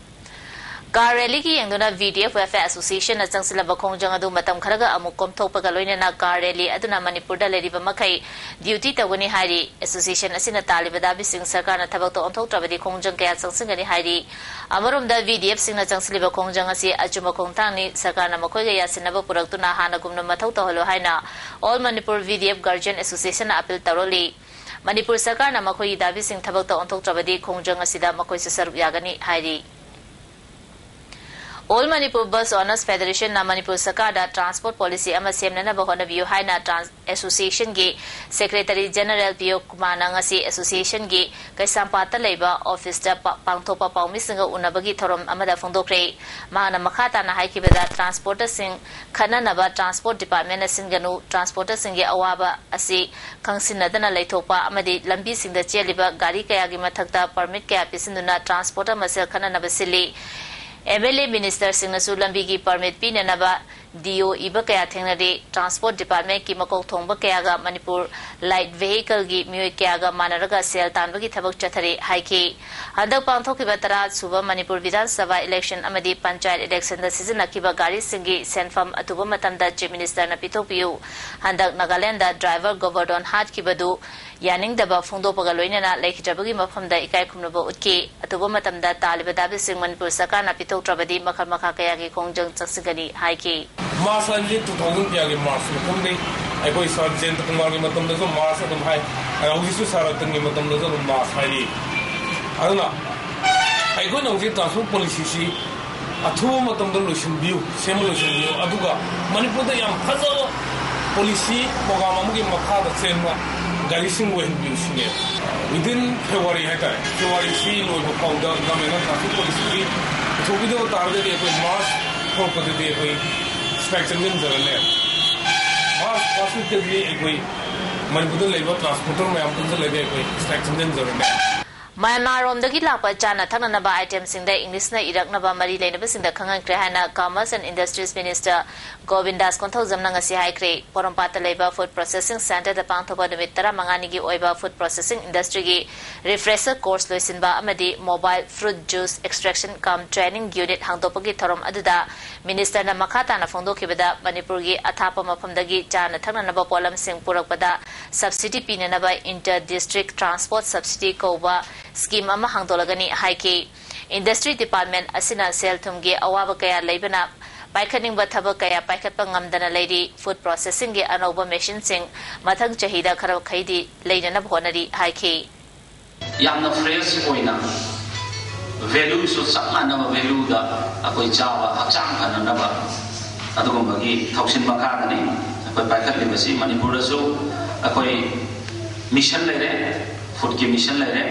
ꯀꯥꯔ ꯔꯦꯂꯤꯒꯤ ꯌꯦꯡꯗꯨꯅ ꯚꯤ ꯗꯤ ꯑꯦꯐ ꯋꯦꯜꯐꯤꯌꯔ ꯑꯦꯁꯣꯁꯤꯌꯦꯁꯟꯅ ꯆꯪꯁꯤꯜꯂꯕ ꯈꯣꯡꯖꯪ ꯑꯗꯨ ꯃꯇꯝ ꯈꯔꯒ ꯑꯃꯨꯛ ꯀꯣꯝꯊꯣꯛꯄꯒ ꯂꯣꯏꯅꯅ ꯀꯥꯔ ꯔꯦꯂꯤ ꯑꯗꯨꯅ ꯃꯅꯤꯄꯨꯔꯗ ꯂꯩꯔꯤꯕ ꯃꯈꯩ ꯗ꯭ꯌꯨꯇꯤ ꯇꯧꯒꯅꯤ ꯍꯥꯏꯔꯤ꯫ ꯑꯦꯁꯣꯁꯤꯌꯦꯁꯟ ꯑꯁꯤꯅ ꯇꯥꯜꯂꯤꯕ ꯗꯥꯕꯤꯁꯤꯡ ꯁꯔꯀꯥꯔꯅ ꯊꯕꯛꯇ ꯑꯣꯟꯊꯣꯛꯇ꯭ꯔꯕꯗꯤ ꯈꯣꯡꯖꯪ ꯀꯌꯥ ꯆꯪꯁꯤꯟꯒꯅꯤ ꯍꯥꯏꯔꯤ꯫ ꯑꯃꯔꯣꯝꯗ ꯚꯤ ꯗꯤ ꯑꯦꯐꯁꯤꯡꯅ ꯆꯪꯁꯤꯜꯂꯤꯕ ꯈꯣꯡꯖꯪ ꯑꯁꯤ ꯑꯆꯨꯝꯕ ꯈꯣꯡꯊꯥꯡꯅꯤ, ꯁꯔꯀꯥꯔꯅ ꯃꯈꯣꯏꯒ ꯌꯥꯁꯤꯟꯅꯕ ꯄꯨꯔꯛꯇꯨꯅ ꯍꯥꯟꯅꯒꯨꯝꯅ ꯃꯊꯧ ꯇꯧꯍꯜꯂꯨ ꯍꯥꯏꯅ all Manipur V D F guardian ꯑꯦꯁꯣꯁꯤꯌꯦꯁꯟꯅ ꯑꯄꯤꯜ ꯇꯧꯔꯛꯂꯤ꯫ ꯃꯅꯤꯄꯨꯔ ꯁꯔꯀꯥꯔꯅ ꯃꯈꯣꯏꯒꯤ ꯗꯥꯕꯤꯁꯤꯡ ꯊꯕꯛꯇ ꯑꯣꯟꯊꯣꯛꯇ꯭ꯔꯕꯗꯤ ꯈꯣꯡꯖꯪ ꯑꯁꯤꯗ ꯃꯈꯣꯏꯁꯨ ꯁꯔꯨꯛ ꯌꯥꯒꯅꯤ ꯍꯥꯏꯔꯤ꯫ All Manipur Bus Owners Federation ꯅ ꯃꯅꯤꯄꯨꯔ ꯁꯔꯀꯥꯔꯗ transport policy ꯑꯃ ꯁꯦꯝꯅꯅꯕ ꯍꯣꯠꯅꯕꯤꯌꯨ ꯍꯥꯏꯅ trans-, association ꯒꯤ secretary general ꯄꯤꯌꯣ ꯀꯨꯃꯥꯔꯅ ꯉꯁꯤ association ꯒꯤ ꯀꯩꯁꯥꯝꯄꯥꯠꯇ ꯂꯩꯕ office ꯇ ꯄ-, ꯄꯥꯡꯊꯣꯛꯄ ꯄꯥꯎꯃꯤꯁꯤꯡꯒ ꯎꯅꯕꯒꯤ ꯊꯧꯔꯝ ꯑꯃꯗ ꯐꯣꯡꯗꯣꯛꯈ꯭ꯔꯦ꯫ ꯃꯍꯥꯛꯅ ꯃꯈꯥ ꯇꯥꯅ ꯍꯥꯏꯈꯤꯕꯗ, transport ꯁꯤꯡ ꯈꯠꯅꯅꯕ transport department ꯅ ꯁꯤꯟꯒꯅꯨ, transport ꯁꯤꯡꯒꯤ ꯑꯋꯥꯕ ꯑꯁꯤ ꯈꯪꯁꯤꯟꯅꯗꯅ ꯂꯩꯊꯣꯛꯄ ꯑꯃꯗꯤ ꯂꯝꯕꯤꯁꯤꯡꯗ ꯆꯦꯜꯂꯤꯕ ꯒꯥꯔꯤ ꯀꯌꯥꯒꯤ ꯃꯊꯛꯇ permit ꯀꯌꯥ ꯄꯤꯁꯤꯟꯗꯨꯅ transport ꯃꯁꯦꯜ ꯈꯠꯅꯅꯕ ꯁꯤꯜꯂꯤ꯫ M L A minister ꯁꯤꯡꯅꯁꯨ ꯂꯝꯕꯤꯒꯤ permit ꯄꯤꯅꯅꯕ D O ꯏꯕ ꯀꯌꯥ ꯊꯦꯡꯅꯔꯤ꯫ Transport department ꯀꯤ ꯃꯀꯣꯛ ꯊꯣꯡꯕ ꯀꯌꯥꯒ ꯃꯅꯤꯄꯨꯔ light vehicle ꯒꯤ ꯃꯤꯑꯣꯏ ꯀꯌꯥꯒ ꯃꯥꯟꯅꯔꯒ ꯁꯦꯜ ꯇꯥꯟꯕꯒꯤ ꯊꯕꯛ ꯆꯠꯊꯔꯤ ꯍꯥꯏꯈꯤ꯫ ꯍꯟꯗꯛ ꯄꯥꯡꯊꯣꯛꯈꯤꯕ ꯇꯔꯥ ꯁꯨꯕ ꯃꯅꯤꯄꯨꯔ ꯕꯤꯙꯥꯟ ꯁꯚꯥ election ꯑꯃꯗꯤ ꯄꯟꯆꯥꯌꯠ election ꯗ ꯁꯤꯖꯤꯟꯅꯈꯤꯕ ꯒꯥꯔꯤꯁꯤꯡꯒꯤ ꯁꯦꯟꯐꯝ ꯑꯊꯨꯕ ꯃꯇꯝꯗ Chief Minister ꯅ ꯄꯤꯊꯣꯛꯄꯤꯌꯨ꯫ ꯍꯟꯗꯛ ꯅꯥꯒꯥꯂꯦꯟꯗ driver ꯒꯣꯕꯔꯙꯣꯟ ꯍꯥꯠꯈꯤꯕꯗꯨ ꯌꯥꯅꯤꯡꯗꯕ ꯐꯣꯡꯗꯣꯛꯄꯒ ꯂꯣꯏꯅꯅ ꯂꯩꯈꯤꯗ꯭ꯔꯕꯒꯤ ꯃꯐꯝꯗ ꯏꯀꯥꯏ ꯈꯨꯝꯅꯕ ꯎꯠꯈꯤ꯫ ꯑꯊꯨꯕ ꯃꯇꯝꯗ ꯇꯥꯜꯂꯤꯕ ꯗꯥꯕꯤꯁꯤꯡ ꯃꯅꯤꯄꯨꯔ ꯁꯔꯀꯥꯔꯅ ꯄꯤꯊꯣꯛꯇ꯭ꯔꯕꯗꯤ ꯃꯈꯜ ꯃꯈꯥ ꯀꯌꯥꯒꯤ ꯈꯣꯡꯖꯪ ꯆꯪꯁꯤꯟꯒꯅꯤ ꯍꯥꯏꯈꯤ꯫ March ꯍꯥꯏꯕꯁꯤ two thousand ꯀꯌꯥꯒꯤ March ꯃꯐꯝꯅꯤ꯫ ꯑꯩꯈꯣꯏ Sir ꯖꯌꯟꯇ ꯀꯨꯃꯥꯔꯒꯤ ꯃꯇꯝꯗꯁꯨ March ꯑꯗꯨꯝ ꯍꯥꯏ, ꯍꯧꯖꯤꯛꯁꯨ Sir ꯔꯇꯟꯒꯤ ꯃꯇꯝꯗꯁꯨ ꯑꯗꯨꯝ March ꯍꯥꯏꯔꯤ꯫ ꯑꯗꯨꯅ ꯑꯩꯈꯣꯏꯅ ꯍꯧꯖꯤꯛ transport policy ꯁꯤ ꯑꯊꯨꯕ ꯃꯇꯝꯗ ꯂꯣꯏꯁꯤꯟꯕꯤꯌꯨ, ꯁꯦꯝꯕ ꯂꯣꯏꯁꯤꯟꯕꯤꯌꯨ꯫ ꯑꯗꯨꯒ ꯃꯅꯤꯄꯨꯔꯗ ꯌꯥꯝ ꯐꯖꯕ policy program ꯑꯃꯒꯤ ꯃꯈꯥꯗ ꯆꯦꯟꯕ ꯒꯥꯔꯤꯁꯤꯡ ꯑꯣꯏꯍꯟꯕꯤꯌꯨ ꯁꯤꯅꯦ꯫ Within February ꯍꯥꯏꯇꯥꯔꯦ, February ꯁꯤ ꯂꯣꯏꯕ ꯐꯥꯎꯗ government ꯅ transport policy ꯁꯤ ꯄꯨꯊꯣꯛꯄꯤꯗꯕ ꯇꯥꯔꯒꯗꯤ ꯑꯩꯈꯣꯏ March ꯍꯧꯔꯛꯄꯗꯗꯤ ꯑꯩꯈꯣꯏ strike ꯆꯪꯁꯤꯟꯖꯔꯅꯤ꯫ March first week ꯇꯒꯤ ꯑꯩꯈꯣꯏ ꯃꯅꯤꯄꯨꯔꯗ ꯂꯩꯕ transporter ꯃꯌꯥꯝ ꯄꯨꯟꯁꯤꯜꯂꯒ ꯑꯩꯈꯣꯏ strike ꯆꯪꯁꯤꯟꯖꯔꯅꯤ꯫ ꯃ꯭ꯌꯥꯟꯃꯥꯔ ꯔꯣꯝꯗꯒꯤ ꯂꯥꯛꯄ ꯆꯥꯅ ꯊꯛꯅꯅꯕ item ꯁꯤꯡꯗ English ꯅ ꯏꯔꯛꯅꯕ ꯃꯔꯤ ꯂꯩꯅꯕꯁꯤꯡꯗ ꯈꯪꯍꯟꯈ꯭ꯔꯦ ꯍꯥꯏꯅ Commerce and Industries Minister ꯒꯣꯕꯤꯟꯗꯥꯁ ꯀꯣꯟꯊꯧꯖꯝꯅ ꯉꯁꯤ ꯍꯥꯏꯈ꯭ꯔꯦ꯫ ꯄꯣꯔꯣꯝꯄꯥꯠꯇ ꯂꯩꯕ food processing centre ꯗ ꯄꯥꯡꯊꯣꯛꯄ ꯅꯨꯃꯤꯠ ꯇꯔꯥꯃꯉꯥꯅꯤꯒꯤ ꯑꯣꯏꯕ food processing industry ꯒꯤ refresher course ꯂꯣꯏꯁꯤꯟꯕ ꯑꯃꯗꯤ mobile fruit juice extraction cum training unit ꯍꯥꯡꯗꯣꯛꯄꯒꯤ ꯊꯧꯔꯝ ꯑꯗꯨꯗ Minister ꯅ ꯃꯈꯥ ꯇꯥꯅ ꯐꯣꯡꯗꯣꯛꯈꯤꯕꯗ, ꯃꯅꯤꯄꯨꯔꯒꯤ ꯑꯊꯥꯞꯄ ꯃꯐꯝꯗꯒꯤ ꯆꯥꯅ ꯊꯛꯅꯅꯕ ꯄꯣꯠꯂꯝꯁꯤꯡ ꯄꯨꯔꯛꯄꯗ subsidy ꯄꯤꯅꯅꯕ Inter District Transport Subsidy ꯀꯧꯕ scheme ꯑꯃ ꯍꯥꯡꯗꯣꯛꯂꯒꯅꯤ ꯍꯥꯏꯈꯤ꯫ Industry department ꯑꯁꯤꯅ ꯁꯦꯜ ꯊꯨꯝꯒꯤ ꯑꯋꯥꯕ ꯀꯌꯥ ꯂꯩꯕꯅ ꯄꯥꯏꯈꯠꯅꯤꯡꯕ ꯊꯕꯛ ꯀꯌꯥ ꯄꯥꯏꯈꯠꯄ ꯉꯝꯗꯅ ꯂꯩꯔꯤ꯫ Food processing ꯒꯤ ꯑꯅꯧꯕ machine ꯁꯤꯡ ꯃꯊꯪ ꯆꯍꯤꯗ ꯈꯔ ꯃꯈꯩꯗꯤ ꯂꯩꯅꯅꯕ ꯍꯣꯠꯅꯔꯤ ꯍꯥꯏꯈꯤ꯫ ꯌꯥꯝꯅ fresh ꯑꯣꯏꯅ ꯚꯦꯂꯨꯁꯨ ꯆꯞ ꯃꯥꯟꯅꯕ ꯚꯦꯂꯨꯗ ꯑꯩꯈꯣꯏ ꯆꯥꯕ, ꯍꯛꯆꯥꯡ ꯐꯅꯅꯕ ꯑꯗꯨꯒꯨꯝꯕꯒꯤ ꯊꯧꯁꯤꯜ ꯃꯈꯥꯗꯅꯤ ꯑꯩꯈꯣꯏ ꯄꯥꯏꯈꯠꯂꯤꯕꯁꯤ꯫ ꯃꯅꯤꯄꯨꯔꯗꯁꯨ ꯑꯩꯈꯣꯏ ꯃꯤꯁꯟ ꯂꯩꯔꯦ, ꯐꯨꯗꯀꯤ ꯃꯤꯁꯟ ꯂꯩꯔꯦ꯫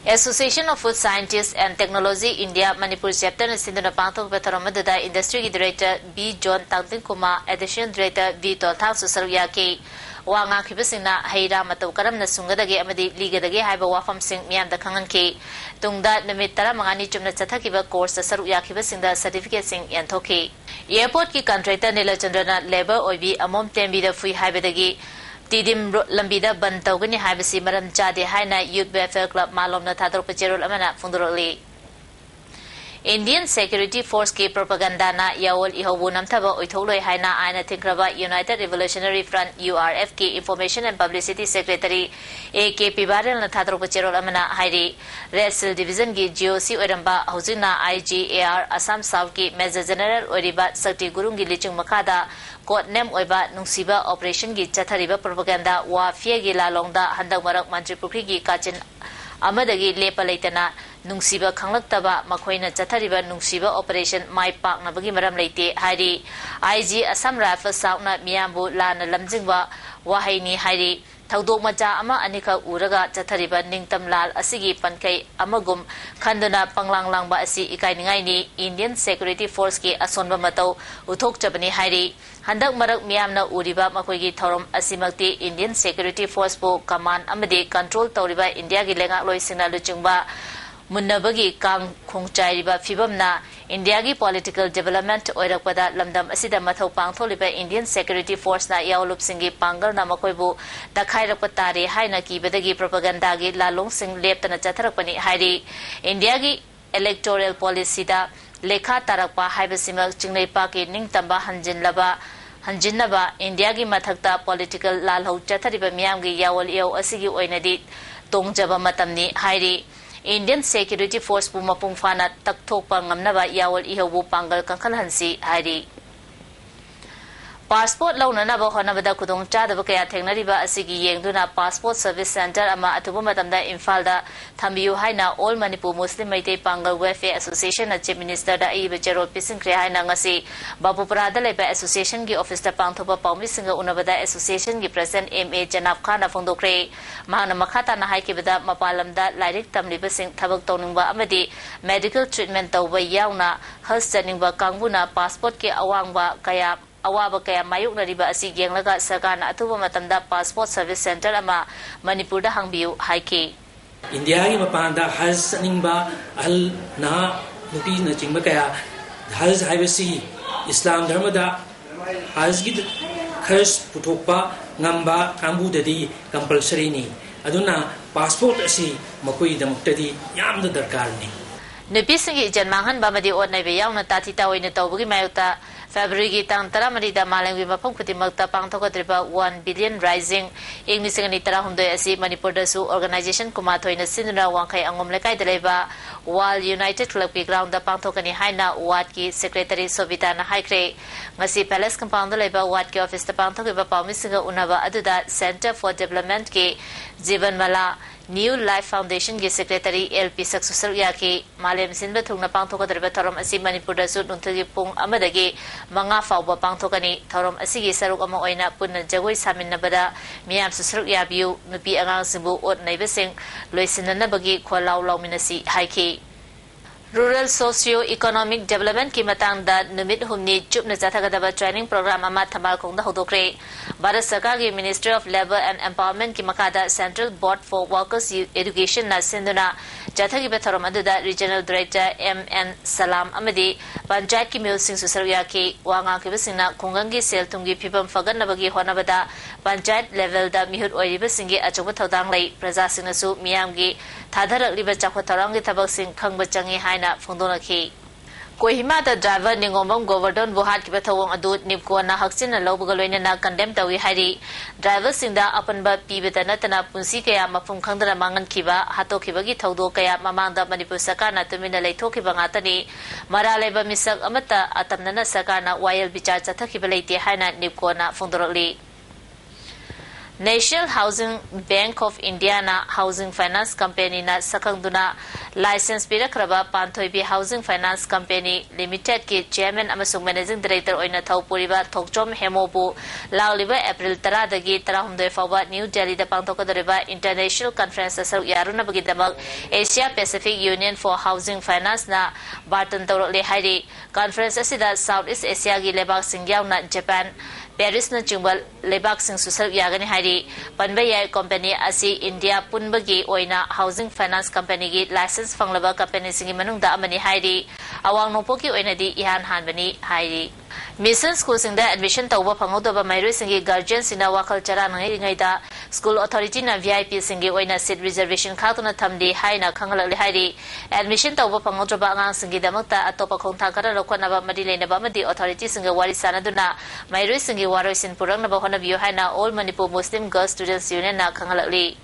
Association of Food Scientists and Technology India Manipur Chapterꯅ ꯁꯤꯟꯗꯨꯅ ꯄꯥꯡꯊꯣꯛꯈꯤꯕ ꯊꯧꯔꯝ ꯑꯗꯨꯗ Industryꯒꯤ Director B John ꯇꯥꯡꯇꯤꯡꯈꯨꯃꯥ, Additional Director V ꯇꯣꯜꯊꯥꯡꯁꯨ ꯁꯔꯨꯛ ꯌꯥꯈꯤ꯫ ꯋꯥ ꯉꯥꯡꯈꯤꯕꯁꯤꯡꯅ ꯍꯩ ꯔꯥ ꯃꯇꯧ ꯀꯔꯝꯅ ꯁꯨꯡꯒꯗꯒꯦ ꯑꯃꯗꯤ ꯂꯤꯒꯗꯒꯦ ꯍꯥꯏꯕ ꯋꯥꯐꯝꯁꯤꯡ ꯃꯤꯌꯥꯝꯗ ꯈꯪꯍꯟꯈꯤ꯫ ꯇꯨꯡꯗ ꯅꯨꯃꯤꯠ ꯇꯔꯥꯃꯉꯥꯅꯤ ꯆꯨꯞꯅ ꯆꯠꯊꯈꯤꯕ courseꯇ ꯁꯔꯨꯛ ꯌꯥꯈꯤꯕꯁꯤꯡꯗ certificateꯁꯤꯡ ꯌꯦꯟꯊꯣꯛꯈꯤ꯫ Airportꯀꯤ contractor ꯅꯤꯂꯆꯟꯗ꯭ꯔꯅ labour ꯑꯣꯏꯕꯤ ꯑꯃꯣꯝ ꯇꯦꯝꯕꯤꯗ ꯐꯨꯏ ꯍꯥꯏꯕꯗꯒꯤ ꯇꯤꯗꯤꯝ ꯂꯝꯕꯤꯗ ꯕꯟ ꯇꯧꯒꯅꯤ ꯍꯥꯏꯕꯁꯤ ꯃꯔꯝ ꯆꯥꯗꯦ ꯍꯥꯏꯅ Youth Welfare Club ꯃꯥꯂꯣꯝꯅ ꯊꯥꯗꯣꯔꯛꯄ ꯆꯦꯔꯣꯜ ꯑꯃꯅ ꯐꯣꯡꯗꯣꯔꯛꯂꯤ꯫ Indian Security Forceꯀꯤ propagandaꯅ ꯌꯥꯋꯣꯜ ꯏꯍꯧꯕꯨ ꯅꯝꯊꯕ ꯑꯣꯏꯊꯣꯛꯂꯣꯏ ꯍꯥꯏꯅ ꯑꯥꯏꯟꯅ ꯊꯤꯡꯈ꯭ꯔꯕ United Revolutionary Front, URFꯀꯤ Information and Publicity Secretary A K ꯄꯤꯕꯥꯔꯦꯜꯅ ꯊꯥꯗꯣꯔꯛꯄ ꯆꯦꯔꯣꯜ ꯑꯃꯅ ꯍꯥꯏꯔꯤ꯫ Red Shell Divisionꯒꯤ G O C ꯑꯣꯏꯔꯝꯕ, ꯍꯧꯖꯤꯛꯅ I G A R Assam Southꯀꯤ Major General ꯑꯣꯏꯔꯤꯕ ꯁꯛꯇꯤ ꯒꯨꯔꯨꯡꯒꯤ ꯂꯤꯆꯤꯡ ꯃꯈꯥꯗ code name ꯑꯣꯏꯕ ꯅꯨꯡꯁꯤꯕ operationꯒꯤ ꯆꯠꯊꯔꯤꯕ propaganda warfareꯒꯤ ꯂꯥꯂꯣꯡꯗ ꯍꯟꯗꯛ ꯃꯔꯛ ꯃꯟꯇ꯭ꯔꯤ ꯄꯨꯈ꯭ꯔꯤꯒꯤ ꯀꯥꯆꯤꯟ ꯑꯃꯗꯒꯤ ꯂꯦꯞꯄ ꯂꯩꯇꯅ ꯅꯨꯡꯁꯤꯕ ꯈꯪꯂꯛꯇꯕ ꯃꯈꯣꯏꯅ ꯆꯠꯊꯔꯤꯕ ꯅꯨꯡꯁꯤꯕ operation ꯃꯥꯏ ꯄꯥꯛꯅꯕꯒꯤ ꯃꯔꯝ ꯂꯩꯇꯦ ꯍꯥꯏꯔꯤ꯫ I G Assam Rifles Southꯅ ꯃꯤꯌꯥꯝꯕꯨ ꯂꯥꯟꯅ ꯂꯝꯖꯤꯡꯕ ꯋꯥꯍꯩꯅꯤ ꯍꯥꯏꯔꯤ꯫ ꯊꯧꯗꯣꯛ ꯃꯆꯥ ꯑꯃ ꯑꯅꯤꯈꯛ ꯎꯔꯒ ꯆꯠꯊꯔꯤꯕ ꯅꯤꯡꯇꯝ ꯂꯥꯜ ꯑꯁꯤꯒꯤ ꯄꯟꯈꯩ ꯑꯃꯒꯨꯝ ꯈꯟꯗꯨꯅ ꯄꯪꯂꯥꯡ ꯂꯥꯡꯕ ꯑꯁꯤ ꯏꯀꯥꯏꯅꯤꯡꯉꯥꯏꯅꯤ꯫ Indian Security Forceꯀꯤ ꯑꯁꯣꯟꯕ ꯃꯇꯧ ꯎꯠꯊꯣꯛꯆꯕꯅꯤ ꯍꯥꯏꯔꯤ꯫ ꯍꯟꯗꯛ ꯃꯔꯛ ꯃꯤꯌꯥꯝꯅ ꯎꯔꯤꯕ ꯃꯈꯣꯏꯒꯤ ꯊꯧꯔꯝ ꯑꯁꯤꯃꯛꯇꯤ Indian Security Forceꯄꯨ command ꯑꯃꯗꯤ control ꯇꯧꯔꯤꯕ ꯏꯟꯗꯤꯌꯥꯒꯤ ꯂꯩꯉꯥꯛꯂꯣꯏꯁꯤꯡꯅ ꯂꯨꯆꯤꯡꯕ ꯃꯨꯟꯅꯕꯒꯤ ꯀꯥꯡ ꯈꯣꯡꯆꯥꯏꯔꯤꯕ ꯐꯤꯕꯝꯅ ꯏꯟꯗꯤꯌꯥꯒꯤ political development ꯑꯣꯏꯔꯛꯄꯗ ꯂꯝꯗꯝ ꯑꯁꯤꯗ ꯃꯊꯧ ꯄꯥꯡꯊꯣꯛꯂꯤꯕ Indian Security Forceꯅ ꯌꯥꯑꯣꯟꯂꯨꯞꯁꯤꯡꯒꯤ ꯄꯥꯡꯒꯜꯅ ꯃꯈꯣꯏꯕꯨ ꯇꯛꯈꯥꯏꯔꯛꯄ ꯇꯥꯔꯦ ꯍꯥꯏꯅ ꯀꯤꯕꯗꯒꯤ propagandaꯒꯤ ꯂꯥꯜꯂꯣꯡꯁꯤꯡ ꯂꯦꯞꯇꯅ ꯆꯠꯊꯔꯛꯄꯅꯤ ꯍꯥꯏꯔꯤ꯫ ꯏꯟꯗꯤꯌꯥꯒꯤ electoral policyꯗ ꯂꯩꯈꯥ ꯇꯥꯔꯛꯄ ꯍꯥꯏꯕꯁꯤꯃꯛ ꯆꯤꯡꯂꯩꯄꯥꯛꯀꯤ ꯅꯤꯡꯇꯝꯕ ꯍꯟꯖꯤꯜꯂꯕ ꯍꯟꯖꯤꯟꯅꯕ ꯏꯟꯗꯤꯌꯥꯒꯤ ꯃꯊꯛꯇ political ꯂꯥꯜꯍꯧ ꯆꯠꯊꯔꯤꯕ ꯃꯤꯌꯥꯝꯒꯤ ꯌꯥꯑꯣꯜ ꯏꯍꯧ ꯑꯁꯤꯒꯤ ꯑꯣꯏꯅꯗꯤ ꯇꯣꯡꯖꯕ ꯃꯇꯝꯅꯤ ꯍꯥꯏꯔꯤ꯫ Indian Security Forceꯄꯨ ꯃꯄꯨꯡ ꯐꯥꯅ ꯇꯛꯊꯣꯛꯄ ꯉꯝꯅꯕ ꯌꯥꯑꯣꯜ ꯏꯍꯧꯕꯨ ꯄꯥꯡꯒꯜ ꯀꯟꯈꯠꯍꯟꯁꯤ ꯍꯥꯏꯔꯤ꯫ ꯄꯥꯁꯄꯣꯔꯠ ꯂꯧꯅꯅꯕ ꯍꯣꯠꯅꯕꯗ ꯈꯨꯗꯣꯡꯆꯥꯗꯕ ꯀꯌꯥ ꯊꯦꯡꯅꯔꯤꯕ ꯑꯁꯤꯒꯤ ꯌꯦꯡꯗꯨꯅ ꯄꯥꯁꯄꯣꯔꯠ ꯁꯔꯚꯤꯁ ꯁꯦꯟꯇꯔ ꯑꯃ ꯑꯊꯨꯕ ꯃꯇꯝꯗ ꯏꯝꯐꯥꯜꯗ ꯊꯝꯕꯤꯌꯨ ꯍꯥꯏꯅ All Manipur Muslim Meitei Pangal Welfare Association ꯅ Chief Minister ꯗ ꯑꯏꯕ ꯆꯦꯔꯣꯜ ꯄꯤꯁꯤꯟꯈ꯭ꯔꯦ ꯍꯥꯏꯅ ꯉꯁꯤ ꯕꯥꯕꯨꯄꯨꯔꯥꯗ ꯂꯩꯕ association ꯒꯤ office ꯇ ꯄꯥꯡꯊꯣꯛꯄ ꯄꯥꯎꯃꯤꯁꯤꯡꯒ ꯎꯅꯕꯗ association ꯒꯤ president ꯑꯦꯝ ꯑꯦ ꯖꯅꯥꯕ ꯈꯥꯟꯅ ꯐꯣꯡꯗꯣꯛꯈ꯭ꯔꯦ꯫ ꯃꯍꯥꯛꯅ ꯃꯈꯥ ꯇꯥꯅ ꯍꯥꯏꯈꯤꯕꯗ, ꯃꯄꯥꯟ ꯂꯝꯗ ꯂꯥꯏꯔꯤꯛ ꯇꯝꯂꯤꯕꯁꯤꯡ, ꯊꯕꯛ ꯇꯧꯅꯤꯡꯕ ꯑꯃꯗꯤ medical treatment ꯇꯧꯕ ꯌꯥꯎꯅ ꯍꯖ ꯆꯠꯅꯤꯡꯕ ꯀꯥꯡꯕꯨꯅ ꯄꯥꯁꯄꯣꯔꯠꯀꯤ ꯑꯋꯥꯡꯕ ꯀꯌꯥ ꯑꯋꯥꯕ ꯀꯌꯥ ꯃꯥꯌꯣꯛꯅꯔꯤꯕ ꯑꯁꯤ ꯌꯦꯡꯂꯒ ꯁꯔꯀꯥꯔꯅ ꯑꯊꯨꯕ ꯃꯇꯝꯗ ꯄꯥꯁꯄꯣꯔꯠ ꯁꯔꯚꯤꯁ ꯁꯦꯟꯇꯔ ꯑꯃ ꯃꯅꯤꯄꯨꯔꯗ ꯍꯥꯡꯕꯤꯌꯨ ꯍꯥꯏꯈꯤ꯫ ꯏꯟꯗꯤꯌꯥꯒꯤ ꯃꯄꯥꯟꯗ ꯍꯖ ꯆꯠꯅꯤꯡꯕ ꯑꯍꯜ ꯅꯍꯥ ꯅꯨꯄꯤꯅꯆꯤꯡꯕ ꯀꯌꯥ, ꯍꯖ ꯍꯥꯏꯕꯁꯤ ꯏꯁꯂꯥꯝ ꯙꯔꯃꯗ ꯍꯖꯒꯤ ꯈꯔꯖ ꯄꯨꯊꯣꯛꯄ ꯉꯝꯕ ꯀꯥꯡꯕꯨꯗꯗꯤ compulsory ꯅꯤ꯫ ꯑꯗꯨꯅ ꯄꯥꯁꯄꯣꯔꯠ ꯑꯁꯤ ꯃꯈꯣꯏꯒꯤꯗꯃꯛꯇꯗꯤ ꯌꯥꯝꯅ ꯗꯔꯀꯥꯔꯅꯤ꯫ ꯅꯨꯄꯤꯁꯤꯡꯒꯤ ꯏꯖꯠ ꯃꯥꯡꯍꯟꯕ ꯑꯃꯗꯤ ꯑꯣꯠ ꯅꯩꯕ ꯌꯥꯎꯅ ꯇꯥꯊꯤ ꯇꯥꯑꯣꯏꯅ ꯇꯧꯕꯒꯤ ꯃꯥꯌꯣꯛꯇ February ꯒꯤ ꯇꯥꯡ ꯇꯔꯥꯃꯔꯤꯗ ꯃꯥꯂꯦꯝꯒꯤ ꯃꯐꯝ ꯈꯨꯗꯤꯡꯃꯛꯇ ꯄꯥꯡꯊꯣꯛꯀꯗꯧꯔꯤꯕ One Billion Rising ꯏꯪ ꯂꯤꯁꯤꯡ ꯑꯅꯤ ꯇꯔꯥꯍꯨꯝꯗꯣꯏ ꯑꯁꯤ ꯃꯅꯤꯄꯨꯔꯗꯁꯨ organization ꯀꯨꯟꯃꯥꯊꯣꯏꯅ ꯁꯤꯟꯗꯨꯅ ꯋꯥꯡꯈꯩ ꯑꯉꯣꯝ ꯂꯩꯀꯥꯏꯗ ꯂꯩꯕ World United Club ꯀꯤ ground ꯗ ꯄꯥꯡꯊꯣꯛꯀꯅꯤ ꯍꯥꯏꯅ ward ꯀꯤ secretary ꯁꯣꯕꯤꯇꯥꯅ ꯍꯥꯏꯈ꯭ꯔꯦ꯫ ꯉꯁꯤ Palace Compound ꯗ ꯂꯩꯕ ward ꯀꯤ office ꯇ ꯄꯥꯡꯊꯣꯛꯈꯤꯕ ꯄꯥꯎꯃꯤꯁꯤꯡꯒ ꯎꯅꯕ ꯑꯗꯨꯗ Centre for Development ꯀꯤ ꯖꯤꯕꯟ ꯃꯂꯥ, New Life Foundation ꯒꯤ secretary ꯑꯦꯜ ꯄꯤꯁꯛꯁꯨ ꯁꯔꯨꯛ ꯌꯥꯈꯤ꯫ ꯃꯥꯂꯦꯝ ꯁꯤꯟꯕ ꯊꯨꯡꯅ ꯄꯥꯡꯊꯣꯛꯀꯗꯧꯔꯤꯕ ꯊꯧꯔꯝ ꯑꯁꯤ ꯃꯅꯤꯄꯨꯔꯗꯁꯨ ꯅꯨꯡꯊꯤꯜꯒꯤ ꯄꯨꯡ ꯑꯃꯗꯒꯤ ꯃꯉꯥ ꯐꯥꯎꯕ ꯄꯥꯡꯊꯣꯛꯀꯅꯤ꯫ ꯊꯧꯔꯝ ꯑꯁꯤꯒꯤ ꯁꯔꯨꯛ ꯑꯃ ꯑꯣꯏꯅ ꯄꯨꯟꯅ ꯖꯒꯣꯏ ꯁꯥꯃꯤꯟꯅꯕꯗ ꯃꯤꯌꯥꯝꯁꯨ ꯁꯔꯨꯛ ꯌꯥꯕꯤꯌꯨ, ꯅꯨꯄꯤ ꯑꯉꯥꯡꯁꯤꯡꯕꯨ ꯑꯣꯠ ꯅꯩꯕꯁꯤꯡ ꯂꯣꯏꯁꯤꯟꯅꯅꯕꯒꯤ ꯈꯣꯜꯂꯥꯎ ꯂꯥꯎꯃꯤꯟꯅꯁꯤ ꯍꯥꯏꯈꯤ꯫ Rural Socio Economic Development ꯀꯤ ꯃꯇꯥꯡꯗ ꯅꯨꯃꯤꯠ ꯍꯨꯝꯅꯤ ꯆꯨꯞꯅ ꯆꯠꯊꯒꯗꯕ training program ꯑꯃ ꯊꯝꯕꯥꯜꯈꯣꯡꯗ ꯍꯧꯗꯣꯛꯈ꯭ꯔꯦ꯫ ꯚꯥꯔꯠ ꯁꯔꯀꯥꯔꯒꯤ Ministry of Labour and Empowerment ꯀꯤ ꯃꯈꯥꯗ Central Board for Workers Education ꯅ ꯁꯤꯟꯗꯨꯅ ꯆꯠꯊꯈꯤꯕ ꯊꯧꯔꯝ ꯑꯗꯨꯗ Regional Director ꯑꯦꯝ ꯑꯦꯟ ꯁꯂꯥꯝ ꯑꯃꯗꯤ ꯄꯟꯆꯥꯌꯠꯀꯤ ꯃꯤꯍꯨꯠꯁꯤꯡꯁꯨ ꯁꯔꯨꯛ ꯌꯥꯈꯤ꯫ ꯋꯥ ꯉꯥꯡꯈꯤꯕꯁꯤꯡꯅ ꯈꯨꯡꯒꯪꯒꯤ ꯁꯦꯜ ꯊꯨꯝꯒꯤ ꯐꯤꯕꯝ ꯐꯒꯠꯅꯕꯒꯤ ꯍꯣꯠꯅꯕꯗ ꯄꯟꯆꯥꯌꯠ level ꯗ ꯃꯤꯍꯨꯠ ꯑꯣꯏꯔꯤꯕꯁꯤꯡꯒꯤ ꯑꯆꯧꯕ ꯊꯧꯗꯥꯡ ꯂꯩ꯫ ꯄ꯭ꯔꯖꯥꯁꯤꯡꯅꯁꯨ ꯃꯤꯌꯥꯝꯒꯤ ꯊꯥꯗꯔꯛꯂꯤꯕ ꯆꯥꯎꯈꯠ ꯊꯧꯔꯥꯡꯒꯤ ꯊꯕꯛꯁꯤꯡ ꯈꯪꯕ ꯆꯪꯏ ꯍꯥꯏꯅ ꯐꯣꯡꯗꯣꯛꯂꯛꯈꯤ꯫ ꯀꯣꯍꯤꯃꯥꯗ ꯗ꯭ꯔꯥꯏꯚꯔ ꯅꯤꯉꯣꯝꯕꯝ ꯒꯣꯕꯔꯙꯟꯕꯨ ꯍꯥꯠꯈꯤꯕ ꯊꯧꯑꯣꯡ ꯑꯗꯨ ꯅꯤꯞꯀꯣꯅ ꯍꯛꯆꯤꯟꯅ ꯂꯧꯕꯒ ꯂꯣꯏꯅꯅ ꯀꯟꯗꯦꯝ ꯇꯧꯏ ꯍꯥꯏꯔꯤ꯫ ꯗ꯭ꯔꯥꯏꯚꯔꯁꯤꯡꯗ ꯑꯄꯟꯕ ꯄꯤꯕꯇ ꯅꯠꯇꯅ ꯄꯨꯟꯁꯤ ꯀꯌꯥ ꯃꯐꯝ ꯈꯪꯗꯅ ꯃꯥꯡꯍꯟꯈꯤꯕ, ꯍꯥꯠꯇꯣꯛꯈꯤꯕꯒꯤ ꯊꯧꯗꯣꯛ ꯀꯌꯥ ꯃꯃꯥꯡꯗ ꯃꯅꯤꯄꯨꯔ ꯁꯔꯀꯥꯔꯅ ꯇꯨꯃꯤꯟꯅ ꯂꯩꯊꯣꯛꯈꯤꯕ ꯉꯥꯛꯇꯅꯤ꯫ ꯃꯔꯥꯜ ꯂꯩꯕ ꯃꯤꯁꯛ ꯑꯃꯠꯇ ꯑꯇꯝꯅꯅ ꯁꯔꯀꯥꯔꯅ ꯋꯥꯌꯦꯜ ꯕꯤꯆꯥꯔ ꯆꯠꯊꯈꯤꯕ ꯂꯩꯇꯦ ꯍꯥꯏꯅ ꯅꯤꯞꯀꯣꯅ ꯐꯣꯡꯗꯣꯔꯛꯂꯤ꯫ National Housing Bank of Indiaꯅ Housing Finance Companyꯅ ꯁꯛꯈꯪꯗꯨꯅ ꯂꯥꯏꯁꯦꯟꯁ ꯄꯤꯔꯛꯈ꯭ꯔꯕ ꯄꯥꯟꯊꯣꯏꯕꯤ Housing Finance Company Limitedꯀꯤ chairman ꯑꯃꯁꯨꯡ managing director ꯑꯣꯏꯅ ꯊꯧ ꯄꯨꯔꯤꯕ ꯊꯣꯛꯆꯣꯝ ꯍꯦꯃꯣꯕꯨ ꯂꯥꯛꯂꯤꯕ ꯑꯦꯄ꯭ꯔꯤꯜ ꯇꯔꯥꯗꯒꯤ ꯇꯔꯥꯍꯨꯝꯗꯣꯏ ꯐꯥꯎꯕ ꯅ꯭ꯌꯨ ꯗꯦꯜꯂꯤꯗ ꯄꯥꯡꯊꯣꯛꯀꯗꯧꯔꯤꯕ international conferenceꯇ ꯁꯔꯨꯛ ꯌꯥꯔꯨꯅꯕꯒꯤꯗꯃꯛ Asia Pacific Union for Housing Financeꯅ ꯕꯥꯔꯇꯟ ꯇꯧꯔꯛꯂꯦ ꯍꯥꯏꯔꯤ꯫ Conference ꯑꯁꯤꯗ South East Asiaꯒꯤ ꯂꯩꯕꯥꯛꯁꯤꯡ ꯌꯥꯎꯅ ꯖꯄꯥꯟ, ꯄꯦꯔꯤꯁꯅꯆꯤꯡꯕ ꯂꯩꯕꯥꯛꯁꯤꯡꯁꯨ ꯁꯔꯨꯛ ꯌꯥꯒꯅꯤ ꯍꯥꯏꯔꯤ꯫ ꯄꯟꯕ ꯌꯥꯏ, company ꯑꯁꯤ ꯏꯟꯗꯤꯌꯥ ꯄꯨꯟꯕꯒꯤ ꯑꯣꯏꯅ Housing Finance Companyꯒꯤ license ꯐꯪꯂꯕ companyꯁꯤꯡꯒꯤ ꯃꯅꯨꯡꯗ ꯑꯃꯅꯤ ꯍꯥꯏꯔꯤ꯫ ꯑꯋꯥꯡ ꯅꯣꯡꯄꯣꯛꯀꯤ ꯑꯣꯏꯅꯗꯤ ꯏꯍꯥꯟ ꯍꯥꯟꯕꯅꯤ ꯍꯥꯏꯔꯤ꯫ Mission schoolꯁꯤꯡꯗ admission ꯇꯧꯕ ꯐꯪꯍꯧꯗꯕ ꯃꯍꯩꯔꯣꯏꯁꯤꯡꯒꯤ guardianꯁꯤꯡꯅ ꯋꯥꯈꯜ ꯆꯔꯥꯡꯅꯔꯤꯉꯩꯗ school authorityꯅ VIPꯁꯤꯡꯒꯤ ꯑꯣꯏꯅ seat reservation ꯈꯥꯛꯇꯨꯅ ꯊꯝꯂꯤ ꯍꯥꯏꯅ ꯈꯪꯍꯜꯂꯛꯂꯤ ꯍꯥꯏꯔꯤ꯫ Admission ꯇꯧꯕ ꯐꯪꯍꯧꯗ꯭ꯔꯕ ꯑꯉꯥꯡꯁꯤꯡꯒꯤꯗꯃꯛꯇ ꯑꯇꯣꯞꯄ ꯈꯣꯡꯊꯥꯡ ꯈꯔ ꯂꯧꯈꯠꯅꯕ ꯃꯔꯤ ꯂꯩꯅꯕ ꯑꯃꯗꯤ authorityꯁꯤꯡꯒ ꯋꯥꯔꯤ ꯁꯥꯟꯅꯗꯨꯅ ꯃꯍꯩꯔꯣꯏꯁꯤꯡꯒꯤ ꯋꯥꯔꯣꯏꯁꯤꯟ ꯄꯨꯔꯛꯅꯕ ꯍꯣꯠꯅꯕꯤꯌꯨ ꯍꯥꯏꯅ All Manipur Muslim Girls Students Unionꯅ ꯈꯪꯍꯜꯂꯛꯂꯤ꯫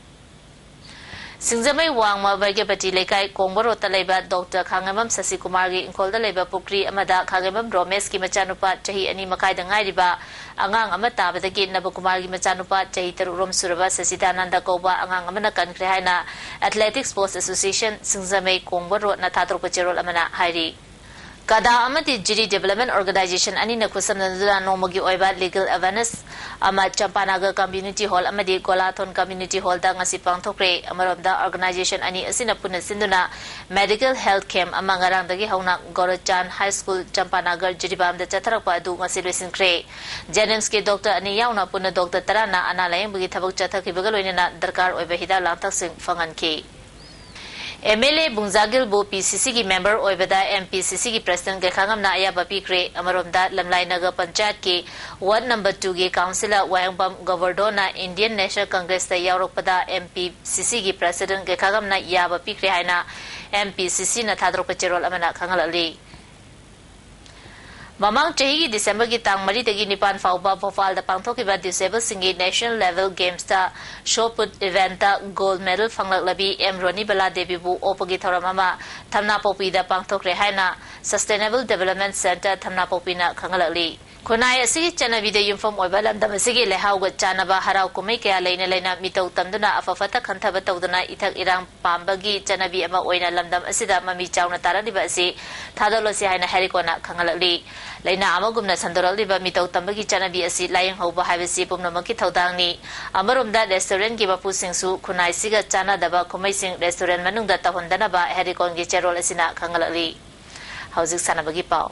ꯁꯤꯡꯖꯃꯩ ꯋꯥꯡꯃ ꯕꯩꯒ꯭ꯌꯄꯇꯤ ꯂꯩꯀꯥꯏ ꯀꯣꯡꯕ ꯔꯣꯗꯇ ꯂꯩꯕ ꯗꯣꯛꯇꯔ ꯈꯥꯉꯦꯝꯕꯝ ꯁꯁꯤꯀꯨꯃꯥꯔꯒꯤ ꯏꯪꯈꯣꯜꯗ ꯂꯩꯕ ꯄꯨꯈ꯭ꯔꯤ ꯑꯃꯗ ꯈꯥꯉꯦꯝꯕꯝ ꯔꯣꯃꯦꯁꯀꯤ ꯃꯆꯥꯅꯨꯄꯥ ꯆꯍꯤ ꯑꯅꯤ ꯃꯈꯥꯏꯗ ꯉꯥꯏꯔꯤꯕ ꯑꯉꯥꯡ ꯑꯃ ꯇꯥꯕꯗꯒꯤ ꯅꯕꯀꯨꯃꯥꯔꯒꯤ ꯃꯆꯥꯅꯨꯄꯥ ꯆꯍꯤ ꯇꯔꯨꯛ ꯔꯣꯝ ꯁꯨꯔꯕ ꯁꯁꯤꯗꯥꯅꯟꯗ ꯀꯧꯕ ꯑꯉꯥꯡ ꯑꯃꯅ ꯀꯟꯈ꯭ꯔꯦ ꯍꯥꯏꯅ Athletics Sports Association ꯁꯤꯡꯖꯃꯩ ꯀꯣꯡꯕ ꯔꯣꯗꯅ ꯊꯥꯗꯣꯔꯛꯄ ꯆꯦꯔꯣꯜ ꯑꯃꯅ ꯍꯥꯏꯔꯤ꯫ ꯀꯗꯥ ꯑꯃꯗꯤ ꯖꯤꯔꯤ Development Organization ꯑꯅꯤꯅ ꯈꯨꯠꯁꯝꯅꯗꯨꯅ ꯅꯣꯡꯃꯒꯤ ꯑꯣꯏꯕ legal awareness ꯑꯃ ꯆꯝꯄꯥꯅꯒꯔ Community Hall ꯑꯃꯗꯤ ꯒꯣꯂꯥꯊꯣꯟ Community Hallꯗ ꯉꯁꯤ ꯄꯥꯡꯊꯣꯛꯈ꯭ꯔꯦ꯫ ꯑꯃꯔꯣꯝꯗ organization ꯑꯅꯤ ꯑꯁꯤꯅ ꯄꯨꯟꯅ ꯁꯤꯟꯗꯨꯅ medical health camp ꯑꯃ ꯉꯔꯥꯡꯗꯒꯤ ꯍꯧꯅ ꯒꯣꯔꯣꯆꯥꯟ High School, ꯆꯝꯄꯥꯅꯒꯔ, ꯖꯤꯔꯤꯕꯥꯝꯗ ꯆꯠꯊꯔꯛꯄ ꯑꯗꯨ ꯉꯁꯤ ꯂꯣꯏꯁꯤꯟꯈ꯭ꯔꯦ꯫ JNIMSꯀꯤ doctor ꯑꯅꯤ ꯌꯥꯎꯅ ꯄꯨꯟꯅ doctor ꯇꯔꯥꯅ ꯑꯅꯥ ꯂꯥꯌꯦꯡꯕꯒꯤ ꯊꯕꯛ ꯆꯠꯊꯈꯤꯕꯒ ꯂꯣꯏꯅꯅ ꯗꯔꯀꯥꯔ ꯑꯣꯏꯕ ꯍꯤꯗꯥꯛ ꯂꯥꯡꯊꯛꯁꯤꯡ ꯐꯪꯍꯟꯈꯤ꯫ MLA ꯕꯨꯡꯖꯥꯒꯤꯜꯕꯨ PCCꯒꯤ member ꯑꯣꯏꯕꯗ MPCCꯒꯤ president ꯀꯩꯈꯥꯉꯝꯅ ꯑꯌꯥꯕ ꯄꯤꯈ꯭ꯔꯦ꯫ ꯑꯃꯔꯣꯝꯗ ꯂꯝꯂꯥꯏ ꯅꯒꯔ ꯄꯟꯆꯥꯌꯠꯀꯤ ward number twoꯒꯤ councillor ꯋꯥꯍꯦꯡꯕꯝ ꯒꯣꯕꯔꯗꯣꯅ Indian National Congressꯇ ꯌꯥꯎꯔꯛꯄꯗ MPCCꯒꯤ president ꯀꯩꯈꯥꯉꯝꯅ ꯌꯥꯕ ꯄꯤꯈ꯭ꯔꯦ ꯍꯥꯏꯅ MPCCꯅ ꯊꯥꯗꯣꯔꯛꯄ ꯆꯦꯔꯣꯜ ꯑꯃꯅ ꯈꯪꯍꯜꯂꯛꯂꯤ꯫ ꯃꯃꯥꯡ ꯆꯍꯤꯒꯤ ꯗꯤꯁꯦꯝꯕꯔꯒꯤ ꯇꯥꯡ ꯃꯔꯤꯗꯒꯤ ꯅꯤꯄꯥꯟ ꯐꯥꯎꯕ ꯚꯣꯄꯥꯜꯗ ꯄꯥꯡꯊꯣꯛꯈꯤꯕ ꯗꯤꯁꯦꯕꯜꯁꯤꯡꯒꯤ ꯅꯦꯁꯅꯦꯜ ꯂꯦꯚꯦꯜ ꯒꯦꯝꯁꯇ ꯁꯣꯠ ꯄꯨꯠ ꯏꯚꯦꯟꯠꯇ ꯒꯣꯜꯗ ꯃꯦꯗꯜ ꯐꯪꯂꯛꯂꯕꯤ ꯑꯦꯝ ꯔꯣꯅꯤꯕꯂꯥ ꯗꯦꯕꯤꯕꯨ ꯑꯣꯛꯄꯒꯤ ꯊꯧꯔꯝ ꯑꯃ ꯊꯝꯅꯥꯄꯣꯛꯄꯤꯗ ꯄꯥꯡꯊꯣꯛꯈ꯭ꯔꯦ ꯍꯥꯏꯅ ꯁꯁꯇꯦꯅꯦꯕꯜ ꯗꯦꯕꯂꯞꯃꯦꯟꯠ ꯁꯦꯟꯇꯔ ꯊꯝꯅꯥꯄꯣꯛꯄꯤꯅ ꯈꯪꯍꯜꯂꯛꯂꯤ꯫ ꯈꯨꯟꯅꯥꯏ ꯑꯁꯤꯒꯤ ꯆꯠꯅꯕꯤꯗ ꯌꯨꯝꯐꯝ ꯑꯣꯏꯕ ꯂꯝꯗꯝ ꯑꯁꯤꯒꯤ ꯂꯩꯍꯥꯎꯒ ꯆꯥꯟꯅꯕ ꯍꯔꯥꯎ ꯀꯨꯝꯍꯩ ꯀꯌꯥ ꯂꯩꯅ ꯂꯩꯅ ꯃꯤꯇꯧ ꯇꯝꯗꯨꯅ ꯑꯐ ꯐꯠꯇ ꯈꯟꯊꯕ ꯇꯧꯗꯨꯅ ꯏꯊꯛ ꯏꯔꯥꯡ ꯄꯥꯝꯕꯒꯤ ꯆꯠꯅꯕꯤ ꯑꯃ ꯑꯣꯏꯅ ꯂꯝꯗꯝ ꯑꯁꯤꯗ ꯃꯃꯤ ꯆꯥꯎꯅ ꯇꯥꯔꯛꯂꯤꯕ ꯑꯁꯤ ꯊꯥꯗꯣꯛꯂꯁꯤ ꯍꯥꯏꯅ ꯍꯦꯔꯤꯀꯣꯟꯅ ꯈꯪꯍꯜꯂꯛꯂꯤ꯫ ꯂꯥꯏꯅꯥ ꯑꯃꯒꯨꯝꯅ ꯁꯟꯗꯣꯔꯛꯂꯤꯕ ꯃꯤꯇꯧ ꯇꯝꯕꯒꯤ ꯆꯠꯅꯕꯤ ꯑꯁꯤ ꯂꯥꯏꯌꯦꯡꯍꯧꯕ ꯍꯥꯏꯕꯁꯤ ꯄꯨꯝꯅꯃꯛꯀꯤ ꯊꯧꯗꯥꯡꯅꯤ꯫ ꯑꯃꯔꯣꯝꯗ ꯔꯦꯁꯇꯨꯔꯦꯟꯠꯀꯤ ꯃꯄꯨꯁꯤꯡꯁꯨ ꯈꯨꯟꯅꯥꯏꯁꯤꯒ ꯆꯥꯟꯅꯗꯕ ꯀꯨꯝꯍꯩꯁꯤꯡ ꯔꯦꯁꯇꯨꯔꯦꯟꯠ ꯃꯅꯨꯡꯗ ꯇꯧꯍꯟꯗꯅꯕ ꯍꯦꯔꯤꯀꯣꯟꯒꯤ ꯆꯦꯔꯣꯜ ꯑꯁꯤꯅ ꯈꯪꯍꯜꯂꯛꯂꯤ꯫ ꯍꯧꯖꯤꯛ ꯁꯥꯟꯅꯕꯒꯤ ꯄꯥꯎ꯫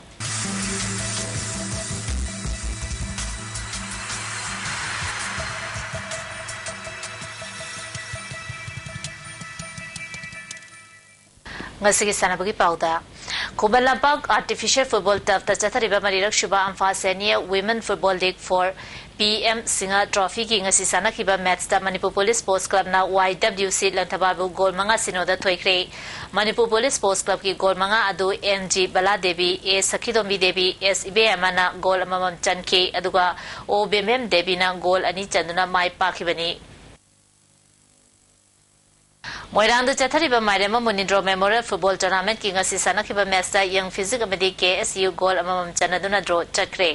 ꯉꯁꯤꯒꯤ ꯁꯥꯟꯅꯕꯒꯤ ꯄꯥꯎꯗ, ꯈꯨꯃꯟ ꯂꯝꯄꯥꯛ ꯑꯥꯔꯇꯤꯐꯤꯁꯤꯌꯦꯜ ꯐꯨꯠꯕꯣꯜ ꯇꯔꯐꯇ ꯆꯠꯊꯔꯤꯕ ꯃꯔꯤꯔꯛ ꯁꯨꯕ ꯑꯝꯐꯥ senior women football league for P M Singha ꯇ꯭ꯔꯣꯐꯤꯒꯤ ꯉꯁꯤ ꯁꯥꯟꯅꯈꯤꯕ ꯃꯦꯠꯆꯇ ꯃꯅꯤꯄꯨꯔ ꯄꯨꯂꯤꯁ ꯁ꯭ꯄꯣꯔꯠꯁ ꯀ꯭ꯂꯕꯅ ꯋꯥꯏ ꯗꯕ꯭ꯂꯤꯎ ꯁꯤ ꯂꯪꯊꯕꯥꯜꯕꯨ ꯒꯣꯜ ꯃꯉꯥ ꯁꯤꯅꯣꯗ ꯊꯣꯏꯈ꯭ꯔꯦ꯫ ꯃꯅꯤꯄꯨꯔ ꯄꯨꯂꯤꯁ ꯁ꯭ꯄꯣꯔꯠꯁ ꯀ꯭ꯂꯕꯀꯤ ꯒꯣꯜ ꯃꯉꯥ ꯑꯗꯨ N G Bala Devi, A Sakhidombi Devi, S ꯏꯕꯦꯌꯥꯃꯅ ꯒꯣꯜ ꯑꯃꯃꯝ ꯆꯟꯈꯤ, ꯑꯗꯨꯒ ꯑꯣ ꯕꯦꯝꯕꯦꯝ ꯗꯦꯕꯤꯅ ꯒꯣꯜ ꯑꯅꯤ ꯆꯟꯗꯨꯅ ꯃꯥꯏ ꯄꯥꯛꯈꯤꯕꯅꯤ꯫ ꯃꯣꯏꯔꯥꯡꯗ ꯆꯠꯊꯔꯤꯕ ꯃꯥꯏꯔꯦꯝꯕ ꯃꯨꯅꯤꯟꯗ꯭ꯔꯣ ꯃꯦꯃꯣꯔꯤꯌꯦꯜ ꯐꯨꯠꯕꯣꯜ ꯇꯣꯔꯅꯥꯃꯦꯟꯠꯀꯤ ꯉꯁꯤ ꯁꯥꯟꯅꯈꯤꯕ ꯃꯦꯠꯆꯇ ꯌꯪ ꯐꯤꯖꯤꯛ ꯑꯃꯗꯤ ꯀꯦ ꯑꯦꯁ ꯌꯨ ꯒꯣꯜ ꯑꯃꯃꯝ ꯆꯟꯅꯗꯨꯅ ꯗ꯭ꯔꯣ ꯆꯠꯈ꯭ꯔꯦ꯫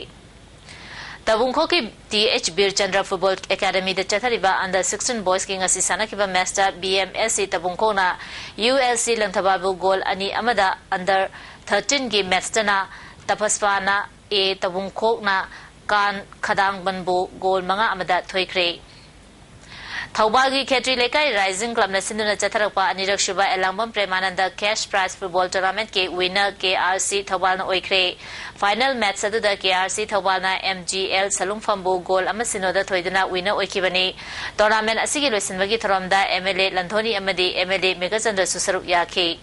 ꯇꯕꯨꯡꯈꯣꯛꯀꯤ ꯇꯤ ꯑꯩꯆ ꯕꯤꯔꯆꯟꯗ꯭ꯔ ꯐꯨꯠꯕꯣꯜ ꯑꯦꯀꯥꯗꯃꯤꯗ ꯆꯠꯊꯔꯤꯕ ꯑꯟꯗꯔ ꯁꯤꯛꯁꯇꯤꯟ ꯕꯣꯏꯁꯀꯤ ꯉꯁꯤ ꯁꯥꯟꯅꯈꯤꯕ ꯃꯦꯠꯆꯇ B M S C ꯇꯕꯨꯡꯈꯣꯛꯅ U L C ꯂꯪꯊꯕꯥꯜꯕꯨ ꯒꯣꯜ ꯑꯅꯤ ꯑꯃꯗ, ꯑꯟꯗꯔ ꯊꯥꯔꯇꯤꯟꯒꯤ ꯃꯦꯠꯆꯇꯅ ꯇꯄꯁ꯭ꯋꯥꯅ ꯑꯦ ꯇꯕꯨꯡꯈꯣꯛꯅ ꯀꯥꯟ ꯈꯗꯥꯡꯕꯟꯕꯨ ꯒꯣꯜ ꯃꯉꯥ ꯑꯃꯗ ꯊꯣꯏꯈ꯭ꯔꯦ꯫ ꯊꯧꯕꯥꯜꯒꯤ ꯈꯦꯇ꯭ꯔꯤ ꯂꯩꯀꯥꯏ ꯔꯥꯏꯖꯤꯡ ꯀ꯭ꯂꯕꯅ ꯁꯤꯟꯗꯨꯅ ꯆꯠꯊꯔꯛꯄ ꯑꯅꯤꯔꯛꯁꯨꯕ Elangbam Premananda cash prize football ꯇꯣꯔꯅꯥꯃꯦꯟꯠꯀꯤ ꯋꯤꯟꯅꯔ ꯀꯦ ꯑꯥꯔ ꯁꯤ ꯊꯧꯕꯥꯜꯅ ꯑꯣꯏꯈ꯭ꯔꯦ꯫ ꯐꯥꯏꯅꯦꯜ ꯃꯦꯠꯆ ꯑꯗꯨꯗ ꯀꯦ ꯑꯥꯔ ꯁꯤ ꯊꯧꯕꯥꯜꯅ ꯑꯦꯝ ꯖꯤ ꯑꯦꯜ ꯁꯂꯨꯡꯐꯝꯕꯨ ꯒꯣꯜ ꯑꯃ ꯁꯤꯅꯣꯗ ꯊꯣꯏꯗꯨꯅ ꯋꯤꯟꯅꯔ ꯑꯣꯏꯈꯤꯕꯅꯤ꯫ ꯇꯣꯔꯅꯥꯃꯦꯟꯠ ꯑꯁꯤꯒꯤ ꯂꯣꯏꯁꯤꯟꯕꯒꯤ ꯊꯧꯔꯝꯗ ꯑꯦꯝ ꯑꯦꯜ ꯑꯦ ꯂꯟꯊꯣꯅꯤ ꯑꯃꯗꯤ ꯑꯦꯝ ꯑꯦꯜ ꯑꯦ ꯃꯦꯘꯆꯟꯗ꯭ꯔꯁꯨ ꯁꯔꯨꯛ ꯌꯥꯈꯤ꯫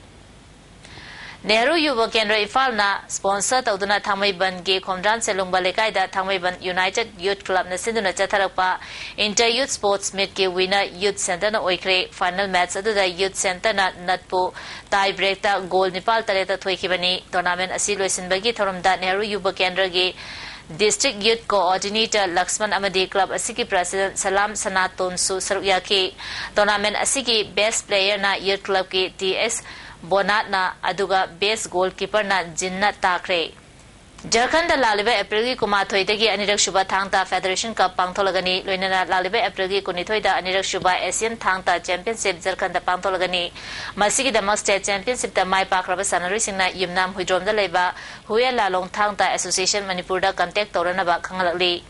ꯅꯦꯍꯔꯨ ꯌꯨꯕ ꯀꯦꯟꯗ꯭ꯔ ꯏꯝꯐꯥꯜꯅ sponsor ꯇꯧꯗꯨꯅ ꯊꯥꯡꯃꯩꯕꯟꯒꯤ ꯈꯣꯝꯗ꯭ꯔꯥꯟ ꯁꯦꯂꯨꯡꯕ ꯂꯩꯀꯥꯏꯗ ꯊꯥꯡꯃꯩꯕꯟ United Youth Clubꯅ ꯁꯤꯟꯗꯨꯅ ꯆꯠꯊꯔꯛꯄ Inter Youth Sports Meetꯀꯤ winner Youth Centreꯅ ꯑꯣꯏꯈ꯭ꯔꯦ꯫ Final match ꯑꯗꯨꯗ Youth Centreꯅ ꯅꯠꯄꯨ tie breakꯇ goal ꯅꯤꯄꯥꯜ ꯇꯔꯦꯠꯇ ꯊꯣꯏꯈꯤꯕꯅꯤ꯫ Tournament ꯑꯁꯤ ꯂꯣꯏꯁꯤꯟꯕꯒꯤ ꯊꯧꯔꯝꯗ ꯅꯦꯍꯔꯨ ꯌꯨꯕ ꯀꯦꯟꯗ꯭ꯔꯒꯤ District Youth Coordinator ꯂꯛꯁꯃꯟ ꯑꯃꯗꯤ club ꯑꯁꯤꯒꯤ president ꯁꯂꯥꯝ ꯁꯅꯥꯇꯣꯟꯁꯨ ꯁꯔꯨꯛ ꯌꯥꯈꯤ꯫ Tournament ꯑꯁꯤꯒꯤ best playerꯅ Youth Clubꯀꯤ ꯇꯤ ꯑꯦꯁ ꯕꯣꯅꯥꯠꯅ, ꯑꯗꯨꯒ best goalkeeperꯅ ꯖꯤꯟꯅ ꯇꯥꯈ꯭ꯔꯦ꯫ ꯖꯔꯈꯟꯗ ꯂꯥꯛꯂꯤꯕ ꯑꯦꯄ꯭ꯔꯤꯜꯒꯤ ꯀꯨꯟꯃꯥꯊꯣꯏꯗꯒꯤ ꯑꯅꯤꯔꯛ ꯁꯨꯕ ꯊꯥꯡ ꯇꯥ Federation Cup ꯄꯥꯡꯊꯣꯛꯂꯒꯅꯤ꯫ ꯂꯣꯏꯅꯅ ꯂꯥꯛꯂꯤꯕ ꯑꯦꯄ꯭ꯔꯤꯜꯒꯤ ꯀꯨꯟꯅꯤꯊꯣꯏꯗ ꯑꯅꯤꯔꯛ ꯁꯨꯕ Asian ꯊꯥꯡ ꯇꯥ Championship ꯖꯔꯈꯟꯗ ꯄꯥꯡꯊꯣꯛꯂꯒꯅꯤ꯫ ꯃꯁꯤꯒꯤꯗꯃꯛ state championshipꯇ ꯃꯥꯏ ꯄꯥꯛꯈ꯭ꯔꯕ ꯁꯥꯟꯅꯔꯣꯏꯁꯤꯡꯅ ꯌꯨꯝꯅꯥꯝ ꯍꯨꯏꯗ꯭ꯔꯣꯝꯗ ꯂꯩꯕ ꯍꯨꯌꯦꯟ ꯂꯥꯂꯣꯡ ꯊꯥꯡ ꯇꯥ Association ꯃꯅꯤꯄꯨꯔꯗ contact ꯇꯧꯔꯅꯕ ꯈꯪꯍꯜꯂꯛꯂꯤ꯫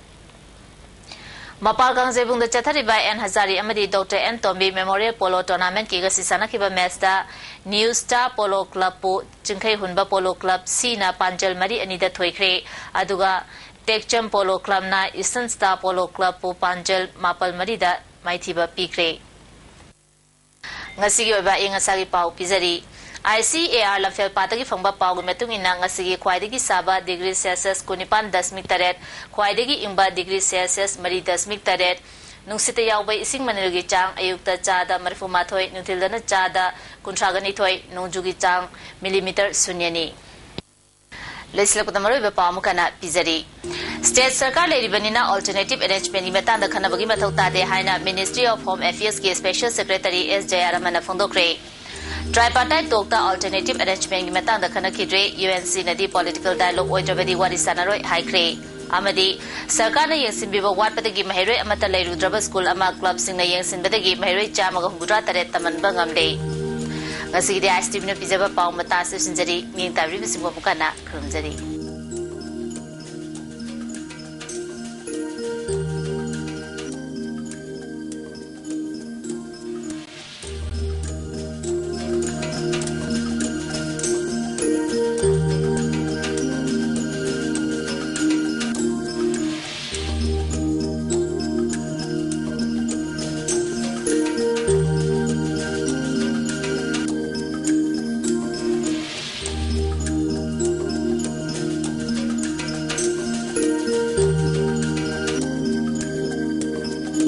ꯃꯄꯥꯜ ꯀꯥꯡꯖꯩꯕꯨꯡꯗ ꯆꯠꯊꯔꯤꯕ ꯑꯦꯟ ꯍꯖꯥꯔꯤ ꯑꯃꯗꯤ doctor N Tombi Memorial Polo Tournamentꯀꯤ ꯉꯁꯤ ꯁꯥꯟꯅꯈꯤꯕ matchꯇ New Star Polo Clubꯄꯨ ꯆꯤꯡꯈꯩ ꯍꯨꯟꯕ Polo Club Cꯅ ꯄꯥꯟꯖꯜ ꯃꯔꯤ ꯑꯅꯤꯗ ꯊꯣꯏꯈ꯭ꯔꯦ꯫ ꯑꯗꯨꯒ ꯇꯦꯛꯆꯝ Polo Clubꯅ Eastern Star Polo Clubꯄꯨ ꯄꯥꯟꯖꯜ ꯃꯥꯄꯜ ꯃꯔꯤꯗ ꯃꯥꯏꯊꯤꯕ ꯄꯤꯈ꯭ꯔꯦ꯫ ꯉꯁꯤꯒꯤ ꯑꯣꯏꯕ ꯑꯏꯪ ꯑꯁꯥꯒꯤ ꯄꯥꯎ ꯄꯤꯖꯔꯤ꯫ ꯑꯥꯏ ꯁꯤ ꯑꯦ ꯑꯥꯔ ꯂꯝꯐꯦꯜ ꯄꯥꯠꯇꯒꯤ ꯐꯪꯕ ꯄꯥꯎꯒꯤ ꯃꯇꯨꯡ ꯏꯟꯅ, ꯉꯁꯤꯒꯤ ꯈ꯭ꯋꯥꯏꯗꯒꯤ ꯁꯥꯕ degree Celsius ꯀꯨꯟꯅꯤꯄꯥꯟ ꯗꯁꯃꯤꯛ ꯇꯔꯦꯠ, ꯈ꯭ꯋꯥꯏꯗꯒꯤ ꯏꯪꯕ degree Celsius ꯃꯔꯤ ꯗꯁꯃꯤꯛ ꯇꯔꯦꯠ, ꯅꯨꯡꯁꯤꯠꯇ ꯌꯥꯎꯕ ꯏꯁꯤꯡ ꯃꯅꯤꯜꯒꯤ ꯆꯥꯡ ꯑꯌꯨꯛꯇ ꯆꯥꯗ ꯃꯔꯤꯐꯨ ꯃꯥꯊꯣꯏ, ꯅꯨꯡꯊꯤꯜꯗꯅ ꯆꯥꯗ ꯀꯨꯟꯊ꯭ꯔꯥꯒ ꯅꯤꯊꯣꯏ, ꯅꯣꯡꯖꯨꯒꯤ ꯆꯥꯡ millimeter ꯁꯨꯟꯌꯅꯤ꯫ ꯂꯩꯁꯤꯜꯂꯛꯄꯗ ꯃꯔꯨꯑꯣꯏꯕ ꯄꯥꯎ ꯑꯃꯨꯛ ꯍꯟꯅ ꯄꯤꯖꯔꯤ꯫ State ꯁꯔꯀꯥꯔ ꯂꯩꯔꯤꯕꯅꯤꯅ alternative arrangementꯀꯤ ꯃꯇꯥꯡꯗ ꯈꯟꯅꯕꯒꯤ ꯃꯊꯧ ꯇꯥꯗꯦ ꯍꯥꯏꯅ Ministry of Home Affairsꯀꯤ Special Secretary S ꯖꯌꯥꯔꯥꯃꯟꯅ ꯐꯣꯡꯗꯣꯛꯈ꯭ꯔꯦ꯫ Tripartite talkꯇ alternative arrangementꯀꯤ ꯃꯇꯥꯡꯗ ꯈꯟꯅꯈꯤꯗ꯭ꯔꯦ꯫ ꯌꯨ ꯑꯦꯟ ꯁꯤꯅꯗꯤ political dialogue ꯑꯣꯏꯗ꯭ꯔꯕꯗꯤ ꯋꯥꯔꯤ ꯁꯥꯟꯅꯔꯣꯏ ꯍꯥꯏꯈ꯭ꯔꯦ꯫ ꯑꯃꯗꯤ ꯁꯔꯀꯥꯔꯅ ꯌꯦꯡꯁꯤꯟꯕꯤꯕ ꯋꯥꯠꯄꯗꯒꯤ ꯃꯍꯩꯔꯣꯏ ꯑꯃꯠꯇ ꯂꯩꯔꯨꯗ꯭ꯔꯕ ꯁ꯭ꯀꯨꯜ ꯑꯃ clubꯁꯤꯡꯅ ꯌꯦꯡꯁꯤꯟꯕꯗꯒꯤ ꯃꯍꯩꯔꯣꯏ ꯆꯥꯝꯃꯒ ꯍꯨꯝꯐꯨꯇꯔꯥ ꯇꯔꯦꯠ ꯇꯝꯍꯟꯕ ꯉꯝꯂꯦ꯫ ꯉꯁꯤꯒꯤꯗꯤ ꯑꯥꯏ ꯑꯦꯁ ꯇꯤ ꯚꯤꯅ ꯄꯤꯖꯕ ꯄꯥꯎ ꯃꯇꯥꯡ ꯑꯁꯤꯗ ꯂꯣꯏꯁꯤꯟꯖꯔꯤ꯫ ꯃꯤꯠꯌꯦꯡ ꯇꯥꯕꯤꯔꯤꯕꯁꯤꯡꯕꯨ ꯑꯃꯨꯛ ꯍꯟꯅ ꯈꯨꯔꯨꯝꯖꯔꯤ꯫